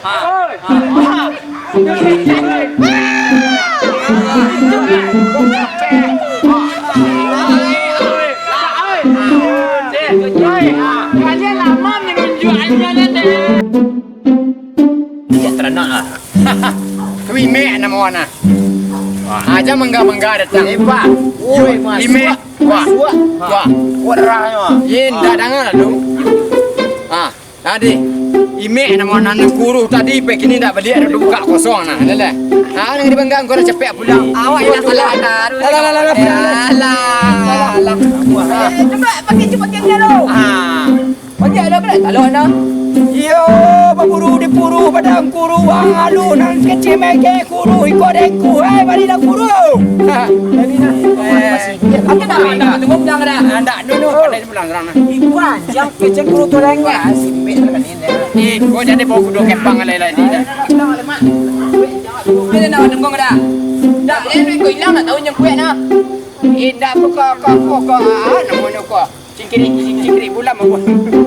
Ha. Ha. Kalian lama menunjukkannya, Dek. Tidak teranak ah. Tu Imek namo nah. Wah, aja mangga-mangga datang. Hebat. Yo, Imek. Wah. Wah. Wah. Wah. Indak danga lah tu. Ah, tadi. Imek namo nan kuruih tadi, pek kini ndak baliak, dah buka kosong nah. Alah. Ah, nan dibangga kau dah capek pulang. Awak yang salah. Alah, alah, alah, alah. Alah. Alah. Cuba pakai, cuba pakai dulu. Ah. Banyak dah berat talok dah. Iyo, baburu di puru, padang kuru, wang alu nan kecil mege kuru, iko dengku, hai, balilah kuru. Ha. Jadi nah. Eh, apa dah, dah tunggu pulang dah. Ndak dulu, pandai pulang serang nah. Iko anjang kecil kuru tu lain. Wah, simpik tu kan ini. Iko jadi bau kudu kepang alai-alai ni dah. Ini nak tunggu dah. Dah, eh, iko hilang nak tahu nyengkuek nah. Indak buka kok, kok, kok, ah, namonyo kok. Cingkirik, cingkirik bulan apa?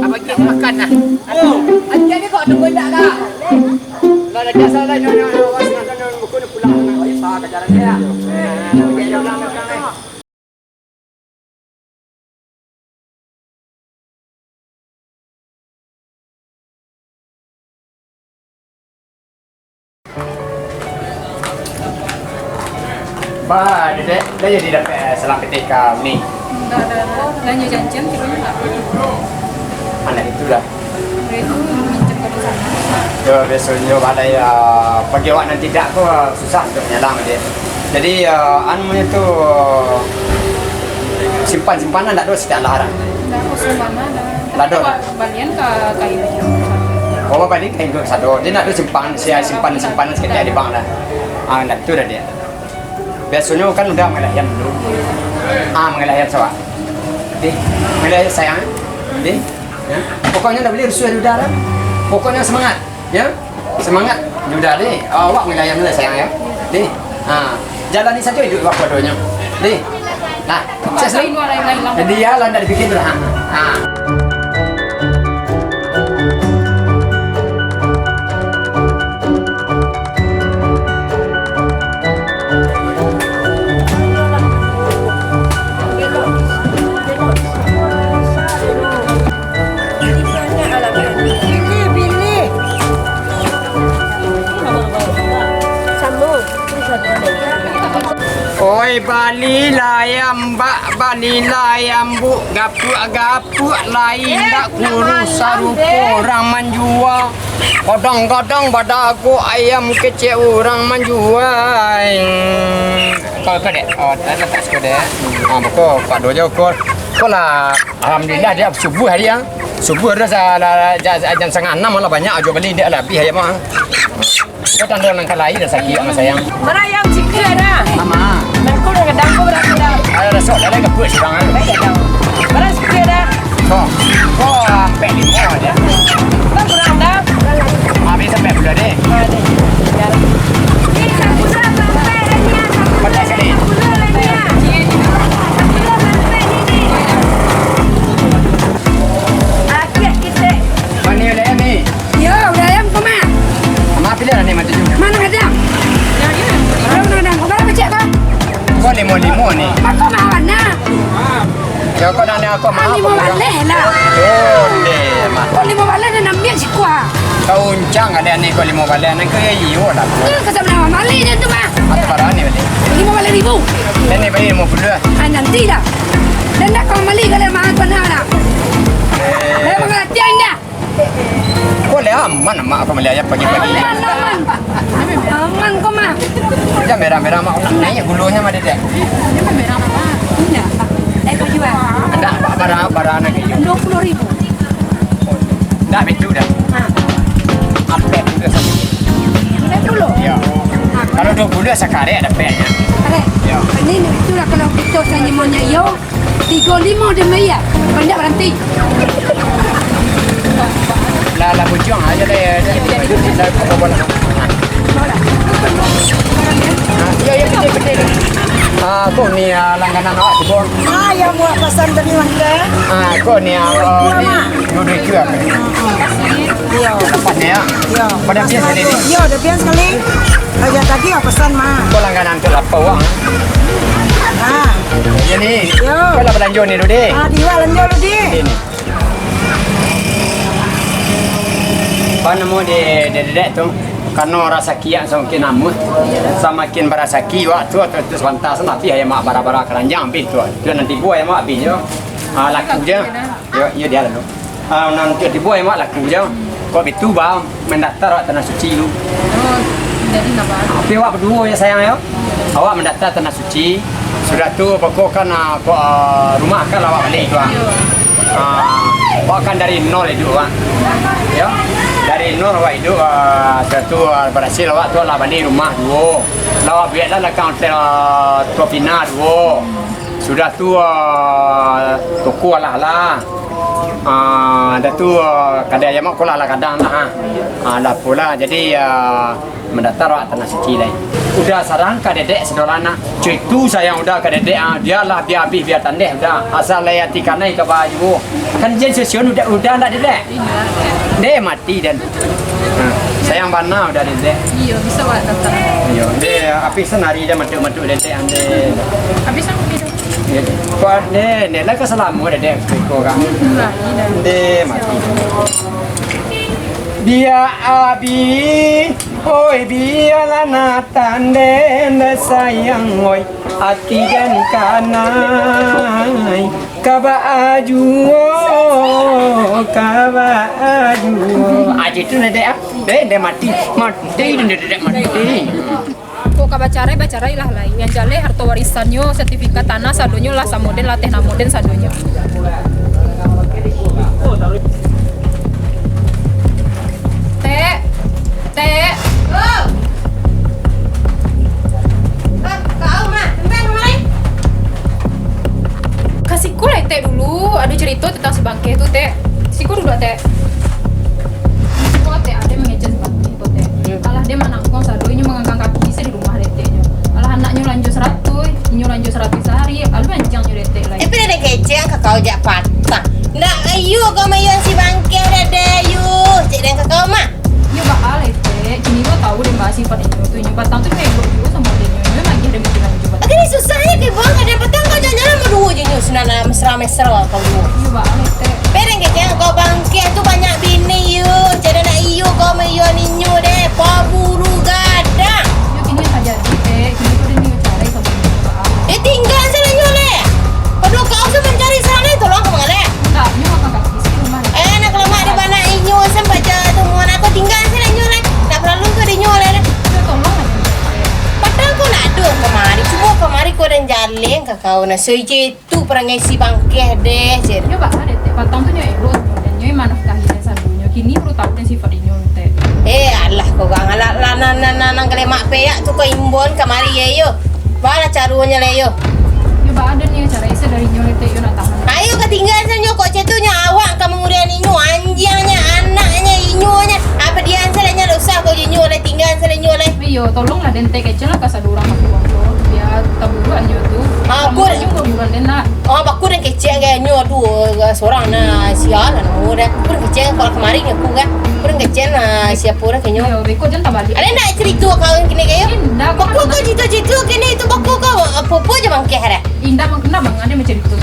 Apa dia makan nah? Oh, anjing ni kok tunggu tak dah? Lah, dah biasa lah, nyo, nyo, nyo, awas, nyo, nyo, nyo, buku ni pulang, nyo, nyo, sa, kajaran dia. Nah, dia pulang, dia pulang, eh. Ba, Dedek, dah jadi dapek salam pitih ka Uni? Ndak ado, ndak ado. Lah nyo janjian, tibo nyo ndak ado. Anak itulah. Itu minjem ka di sana. Yo, biasonyo balai, ah, bagi awak nan tidak tu, ah, susah untuk manyalang, Dek. Jadi, ah, anu nyo tu, simpan-simpanan ndak ado satiap lah, dah. Ndak ado simpan, dah. Lah ado. Balian ka kain. Oh, balian kain tu sado. Dia ndak ado simpan, sia simpan, simpan sakali di bank dah. Ah, ndak tu dah dia. Biasonyo kan udah mangaleh ayam dulu. Ah, mangaleh ayam sawak. Dih, mangaleh ayam sayang. Dih, ya. Pokoknyo ndak buliah rusuah di udah dah. Pokoknyo semangat, ya. Semangat di udah dih. Awak mangaleh ayam dulu sayang ya. Dih. Ah, jalani sajo iduik awak padonyo. Dih. Nah, Sukses, Lim. Jadi, ya, lah, ndak dipikir tu lah. Ha. Bilih, bilih. Samo. Oi, balilah ayam, Mbak, balilah ayam, Bu, gapuak-gapuak lai, indak kurus sarupo urang manjua. Kadang-kadang badago ayam kecek urang manjua. Kau, kau, Dek. Oh, tak, tak, tak suka, Dek. Ah, beko, Pak Dojo, kau. Kau lah, alhamdulillah, dia subuh hari, ah. Subuh dah sa-, la-, la-, ja-, jam setengah enam malah banyak ajo bali, dia lah habis ayam, ah. Kau tanda nan ka lahia dah sakik, Mak sayang. Barang ayam sikit dah. Mama. Nangko dah kadang ko barang dah. Ada rasok dah, dah gabut sekarang, ah. Dah kadang. Barang sikit dah. Kau, kau ampek limo aja. Kau kurang dah. Habis sampai puluh deh. Ah, deh. Biar. Ni tak kurang sampai dah ni, ah. Pakai sekali. Tak kurang dah ni, ah. Tak kurang sampai ni, ni. Akhir kita. Pani udah ni. Yo, udah ayam ko mah. Mama pilih lah ni macam tu. Mana ada? Mana ada? Kau berapa cek kau? Kau limo-limo ni. Mak kau mah mana? Ya, kau nak ni aku mah. Limo baleh lah. Oh, deh, mah. Kau limo baleh dah ambil si kuah. Kau uncang kali ni kau limo baleh, nak kau ya iyo lah. Kau kasih nama malik dia tu mah. Atau barang ni balik. Limo baleh ribu. Dan ni bayi lima puluh lah. Ah, nanti lah. Dan nak kau malik kalau mahal kau nak lah. Eh. Dah mengerti anda? Boleh aman, Mak, aku beli ayam pagi-pagi. Aman, aman. Aman ko, Mak. Jan merah-merah, Mak. Nak naik gulunyo, Mak, dedek. Jan merah, Mak. Indak. Eh, kau jual? Indak, Mak, barang, barang nak kayu. Dua puluh ribu. Indak, betul dah. Ha. Ampek dulu sakali. Ampek dulu? Iyo. Ha. Kalau dua puluh sakarek dapek nyo. Karek? Iyo. Ini, itulah kalau kito sanyo maunnyo iyo. Tigo limo demi iya, banyak baranti. Lah, lah, bujuang aja deh, deh. Iyo, iyo, betul, betul. Ah, iyo, iyo, betul, betul. Ah, ko ni, ah, langganan awak tu, Bang. Ah, yang muak pasan tadi, Bang, ke? Ah, ko ni, ah, oh, ni, dua-dua ikua, apa? Iyo. Dapat ni, ya? Iyo. Pada biasa ni, ni. Iyo, dah biasa sekali. Aja tadi, ah, pasan, mah. Ko langganan tu lapau, ah. Ah. Iyo ni. Iyo. Ko lah balanjo ni dulu, deh. Ah, di awak lanjo dulu, deh. Ini. Apa namo di, di dedek tu? Karano rasaki yang samakin namuah, samakin barasaki, wak tu, tu, tu, sabanta, sabanta, tapi ayam mak bara-bara karanjang abih tu. Tu nanti buah ayam mak abih je. Ah, laku je. Yo, iyo dia lalu. Ah, nan tibo-tibo awak laku je. Kok bitu ba mandaftar awak Tanah Suci tu. Oh, jadi napa? Tapi awak baduo je sayang yo. Awak mandaftar Tanah Suci. Sudah tu pokok kan, ah, kok, ah, rumah kan awak bali tu, ah. Ah, awak kan dari nol iduik awak. Yo. Dari nol awak iduik, ah, sudah tu, ah, barasil awak tu lah bali rumah duo. Lah awak buek lah lakang hotel, ah, Tua Pina duo. Sudah tu, ah, toko alah-alah. Ah, dah tu, ah, kadai ayam ko lah, lah kadang lah, ah. Ah, lah pulo. Jadi, ah, mandaftar awak Tanah Suci lai. Udah sarang ka dedek sadolah nak. Cuy tu sayang udah ka dedek, ah. Bialah, bia abih, bia tandeh udah. Asal lai ati kanai ka baju. Kan jen sesio udah, udah ndak dedek? Deh, mati den. Ha, sayang bana udah den, deh. Iyo, bisa awak datang. Iyo, deh, habis hari dah matuk-matuk den, deh, ande. Habis aku minum. Iyo, deh. Kuat, deh, deh, lah ka salamo, deh, deh, aku iko, Kak. Lah, iyo. Deh, mati. Bia abih, oi, bialah natan, deh, deh, sayang, oi. Ati jan kanai, ka baa juo, ka baa juo. Ah, itu nyo dek, ah. Dek, dek mati. Mati, dek, dek, dek mati. Kok ka bacarai, bacarai lah lai. Yang jaleh harto warisannyo, sertifikat tanah, sadonyo lah samo den, lah teh namo den sadonyo. Tek, Tek. Oh. Ka, ka au, Ma. Tumben kamari. Ka siko lah, Tek, dulu. Ado carito tantang si Bangkeh tu, Tek. Siko duduak, Tek. Siko, Tek, ado mangecek si Bangkeh ko, Tek. Hmm. Alah, den manangkong sado, inyo mangangkang kaki se di rumah deteknyo. Alah, anaknyo lanjo saratuih, inyo lanjo saratuih sahari, alah, anjiangnyo detek lai. Tapi den kecek ka kau jak patang. Ndak, ayo kau mayuan si Bangkeh, dek, ayo. Cek den ka kau, Ma. Iyo baa lai, Tek. Kini ko tau den baa sipat inyo tu. Inyo patang tu elok juo samo den nyo. Inyo nagih den bikin lanjo patang. Oke, ni susah ni, Tek, buang ka den patang, kau jalan-jalan baduo je nyo. Sudah nak mesra-mesra kau duo. Iyo baa lai, Tek. Pe den kecek kau Bangkeh tu banyak bini, yo. Jadi nak iyo kau mayuan inyo deh. Paburu gadang. Iyo kini ka jadi, Tek. Kini ko den nyo carai samo inyo baa. Eh, tingga se lah inyo leh. Pado kau se mancari sana, tolong kau mangaleh. Ndak, nyo makan kaki se di rumah. Eh, nak kalamak di bana inyo, sampai ja tu muan aku tingga se lah inyo lai. Nak paralu ka di inyo lai. Yo, tolong lah, Tek. Patang ko ndak ado kamari. Cubo kamari ko den jaleh ka kau nah. Soije tu parangai si Bangkeh deh, cen. Nyo baa deh, Tek. Patang tu nyo elok, dan nyo manafkahi den sadonyo. Kini baru tau den sipat inyo, Tek. Eh, alah, kau gang. Alah, lah, nan, nan, nan, nan kalemak peak tu kau imbon kamari, ye, yo. Baa lah caronyo lai, yo. Yo, baa den, yo, carai se dari nyo lai, Tek, yo, nak tahan. Ayo, ka tingga se nyo, kok cen tu nyo awak ka mangurian inyo, anjiangnyo, anaknyo, inyonyo. Apa dian se lai nyo, lah usah kau inyo lai, tingga se lai nyo lai. Iyo, tolonglah den, Tek, kecek lah ka sadonyo urang ka pulang tu. Bia taburuak inyo tu. Ah, Samo kau inyo ka buruan den lah. Oh, baku den kecek kan nyo, aduh, sorang nah, sia lah namo dah. Baku den kecek kalau kamari nyo ku kan. Baku den kecek nah, siapo dah kanyo. Iyo, beko jan tabalik. Ado ndak carito kau kini kayo? Indak, baku kau carito-carito kini tu, baku kau apo-apo je Bangkeh dah. Indak, mang-, indak mangan dia macam itu.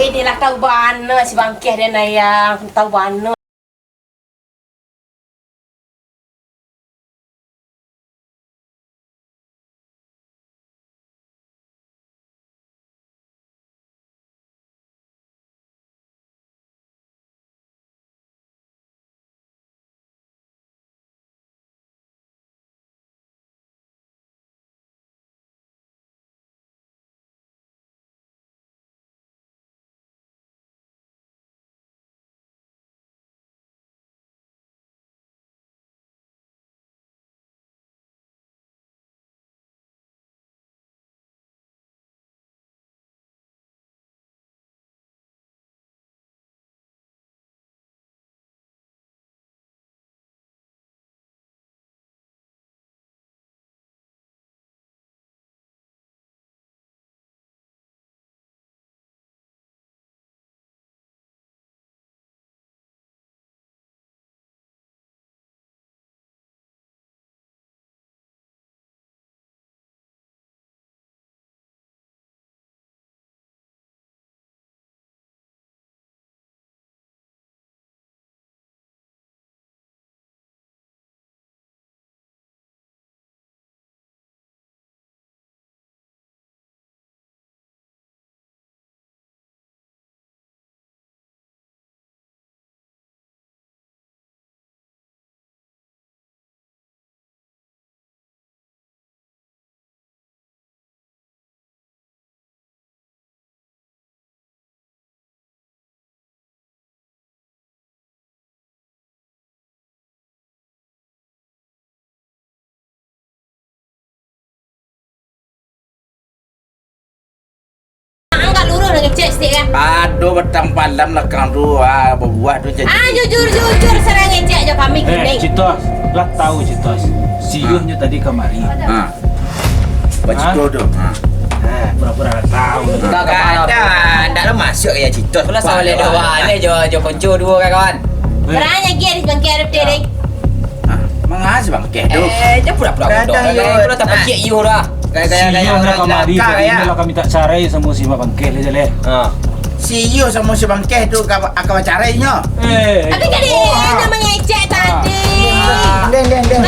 Eh, dia lah tahu bana si Bangkeh den, ayang. Tahu bana. Angkak luruih lah ngecek sitik kan. Aduh, batang palam lakang tu, ah, babuah tu jadi. Ah, jujur-jujur, sarang ngecek jo kami. Eh, kini. Citos, lah tahu Citos. Siuhnyo tadi kamari. Ha. Bacito tu. Ha. Eh, pura-pura lah tahu. Ndak, ndak, ndak lah masuk ya Citos. Pulang sawaleh doa leh jo, jo konco duo kan, kawan. Eh. Barang lagi ada bangkai ada putih deh. Ha? Mangasi bangkai tu. Eh, jangan pura-pura bodoh. Kadang yo, kalau tak pacik iyo dah. Gaya-gaya, gaya orang kamari, jelaka, jadi gaya. Inilah kami tak carai sama si Mak Bangkeh ni, Jaleh. Ha. Si iyo sama si Bangkeh tu ka, ka bacarai nyo. Eh, tapi kan dia yang mengecek tadi. Deh, deh, deh.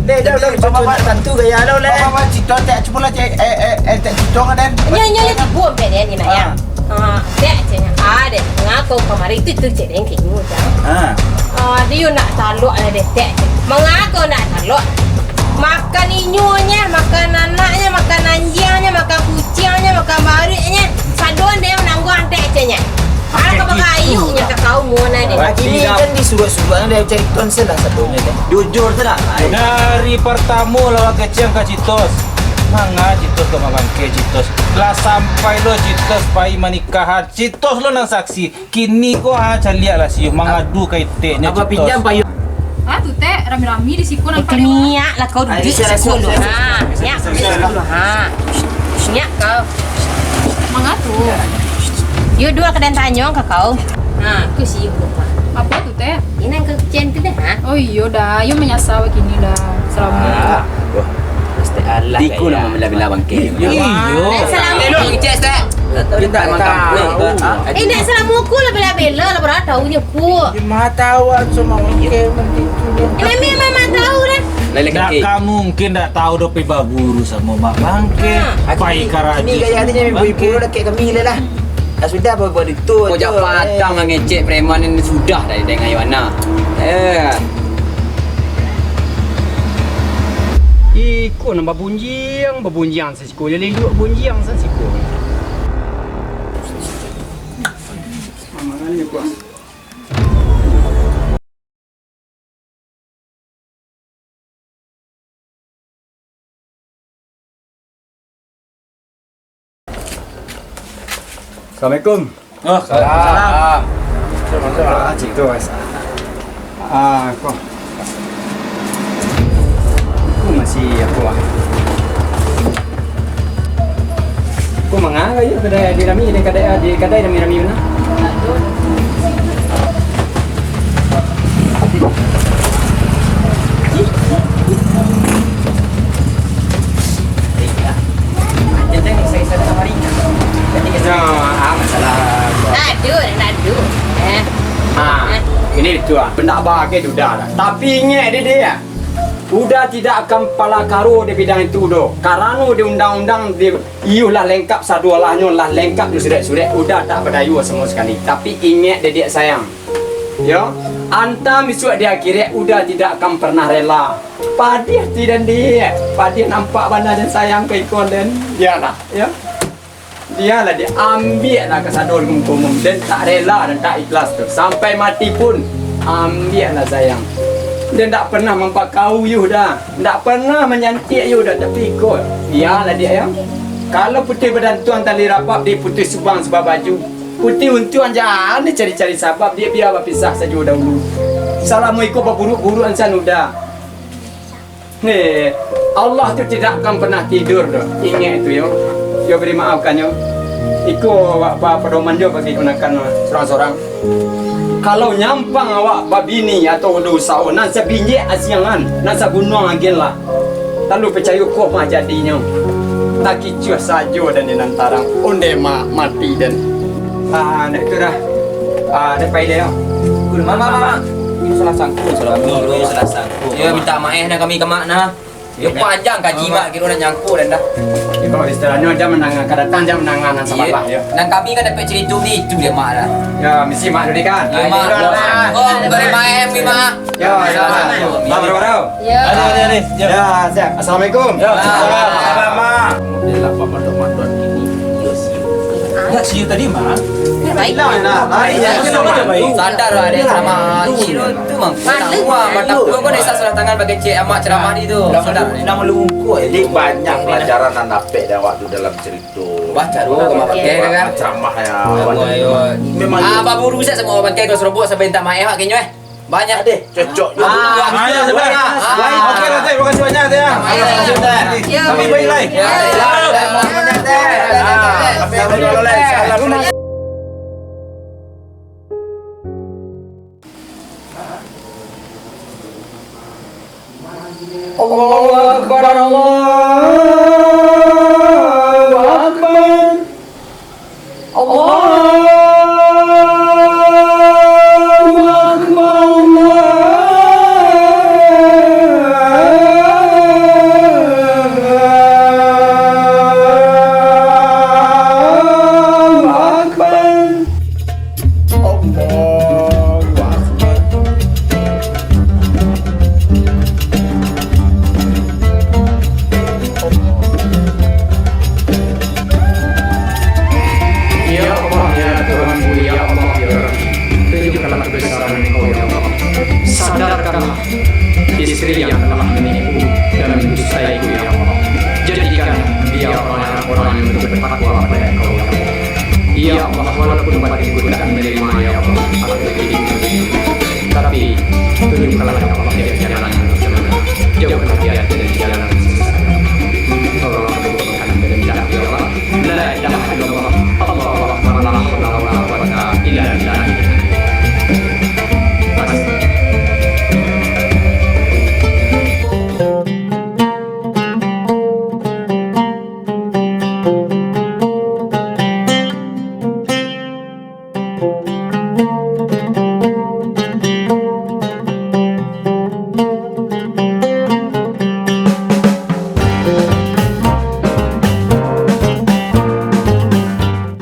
Deh, deh, deh, bapak-bapak tantu gaya lo, leh. Bapak-bapak cito, cek, cubolah, cek, eh, eh, eh, cek cito kan, Den? Nyo, nyo, nyo, tibo, Mpek, Den, ni, nak, ya. Ha. Ah, dek, ceknya. Ah, dek, mangako kamari tu, tu cek dengki dulu, cak. Ah. Ah, dia nak talok lah, dek, cek. Mangako nak talok? Makan inyonyo, makan anaknyo, makan anjiangnyo, makan kuciangnyo, makan bariknyo. Sadon dia menangguang, dek, ceknya. Alah, ka bagayungnyo ka kaum muna, dek. Bagi ni kan disuruh-suruh, ada cari ton salah sadonyo, dek. Jujur salah. Dari partamo lawan kecil ka Citos. Manga Citos ka mabangke Citos. Lah sampai lo Citos pai manikahan. Citos lo nan saksi. Kini ko ha caliak lah siuh mangadu ka eteknyo Citos. Apa pinjam payung? Ah, tu tek, rami-rami di siko nampak. Itu niak lah kau duduk di siko lo. Ha, niak duduk di siko lo. Ha. Niak kau. Manga tu. Yo dua kadang tanyo ka kau. Ha, aku siuh ko. Apa tu tek? Inang ka kucian tu dah, ha? Oh iyo dah, yo manyasa kini dah. Salamat. Ah, wah. Pasti alah. Diko nama bela-bela bangke. Iyo. Eh, salamat. Kita memang kampung. Eh, ndak salamat aku lah bela-bela lah, bara tahu nyo ku. Lima tahu aku sama bangke. Eh, memang mama tahu dah. Ndak ka mungkin ndak tahu doh pai baburu samo mak bangke. Ha. Pai karajo. Ini gaya sama dia mak bangke. Ibu-ibu dah kayak kami lah. Dah sudah, buat-buat itu. Kau aja, jak patang eh. Lah ngecek preman ni sudah dari dengan Yohana. Eh. Iko nan babunjiang, babunjiang sasiko, dia linduk bunjiang sasiko. Mamangan ni, Bos. Assalamualaikum. Oh, salam. Ah, cik tu, Mas. Ah, ko. Ko masih apa, ah? Ko manga ka yo kadai di rami, di kadai, di kadai rami-rami mah. Ya, ah, masalah Tu ah, ndak bagai Uda dah. Tapi ingek dek, Dek, Uda tidak akan palakaro di bidang itu doh. Karano di undang-undang di, iyo lah lengkap sadoalahnyo, lah lengkap di surek-surek, Uda tak badayo samo sakali. Tapi ingek dek, Dek sayang. Yo, antam isuak di akhirat Uda tidak akan pernah rela. Padiah ti den, Dek. Padiah nampak bana den sayang ka iko den. Iyolah, yo. Iyolah, Dek, ambiaklah kasado di muko umum. Den tak rela, den tak ikhlas tu. Sampai mati pun, ambiaklah sayang. Den tak pernah mampakauyuh dah. Tak pernah manyantiak yo dah, tapi iko. Iyolah, Dek, yo. Kalau putuih badantuang tali rapap, Dek, putuih subang sabab baju. Putuih untuang jan cari-cari sabab, Dek, bia bapisah sajo dahulu. Salamo iko baburuak-buruak ansan Uda. Heh, Allah tu tidak akan pernah tidur doh. Ingek tu yo. Yo bari maafkan yo. Iko awak pa-, padoman jo bagi ponakan surang-surang. Kalau nyampang awak babini atau bausaho, nan sabinjek asiangan, nan sagunuang agiah lah. Lalu picayo ko mah jadinyo. Takicuah sajo dan di nan tarang. Onde ma-, mati den. Ah, ndak itu dah. Ah, den pai deh, yo. Kudu mama, mama. Ini salah sangko, salah sangko. Iyo, salah sangko. Yo, mintak maaf nah kami ka mak nah. Yo, panjang kaji mak, kiro nak nyangko den dah. Yo, kalau istilahnyo, jan mandanga ka datang, jan mandanga nan sabalah, yo. Nan kami kan dapek carito di itu dek mak dah. Yo, misi mak dulu kan. Yo, mak. Ayo, dah. Oh, bari maaf, mak. Yo, yo. Mak, bro, bro. Yo. Ayo, ayo, ayo. Yo, siap. Assalamualaikum. Yo. Waalaikumsalam, mak. Model lah, Pak, madon-madon gini. Iyo, sih. Enggak, sih, tadi, Mak. Baik. Hilang, nah. Baik, ya. Sadar lah, ada ceramah. Kiro tu, Mang. Tahu, ah, mata gua kau desa salah tangan pakai cek amat ceramah di tu. Sadar. Nama lu ungkup, ya? Jadi, banyak pelajaran nan dapek dari waktu dalam cerita. Baca dulu, kau pakai, kan? Ceramah, ya. Ayo, ayo. Memang ah, baburu saya sama orang pakai, kau serobot sampai minta maaf, kayaknya, eh. Banyak deh. Cocok. Ah, ah, ya, sebenarnya. Ah. Oke lah, Teh. Makasih banyak, Teh, ya. Iya. Kami baik lain. Ya, ya, ya. Ah, kami baik lain. Salam. Allahu Akbar, Allahu Akbar. Allahu Akbar, Allahu Akbar. Allahu Akbar. Ya Allah, ya Tuhanku, ya Allah, ya Rabbi, tunjukkanlah kebesaran Engkau, ya Allah. Sadarkanlah istri yang telah menipu dan mendustaiku, ya Allah. Jadikan dia orang-orang yang bertakwa pada Engkau, ya Allah. Ya Allah, walaupun batinku tak menerima, ya Allah, aku ingin, tapi tunjukkanlah, ya Allah, ya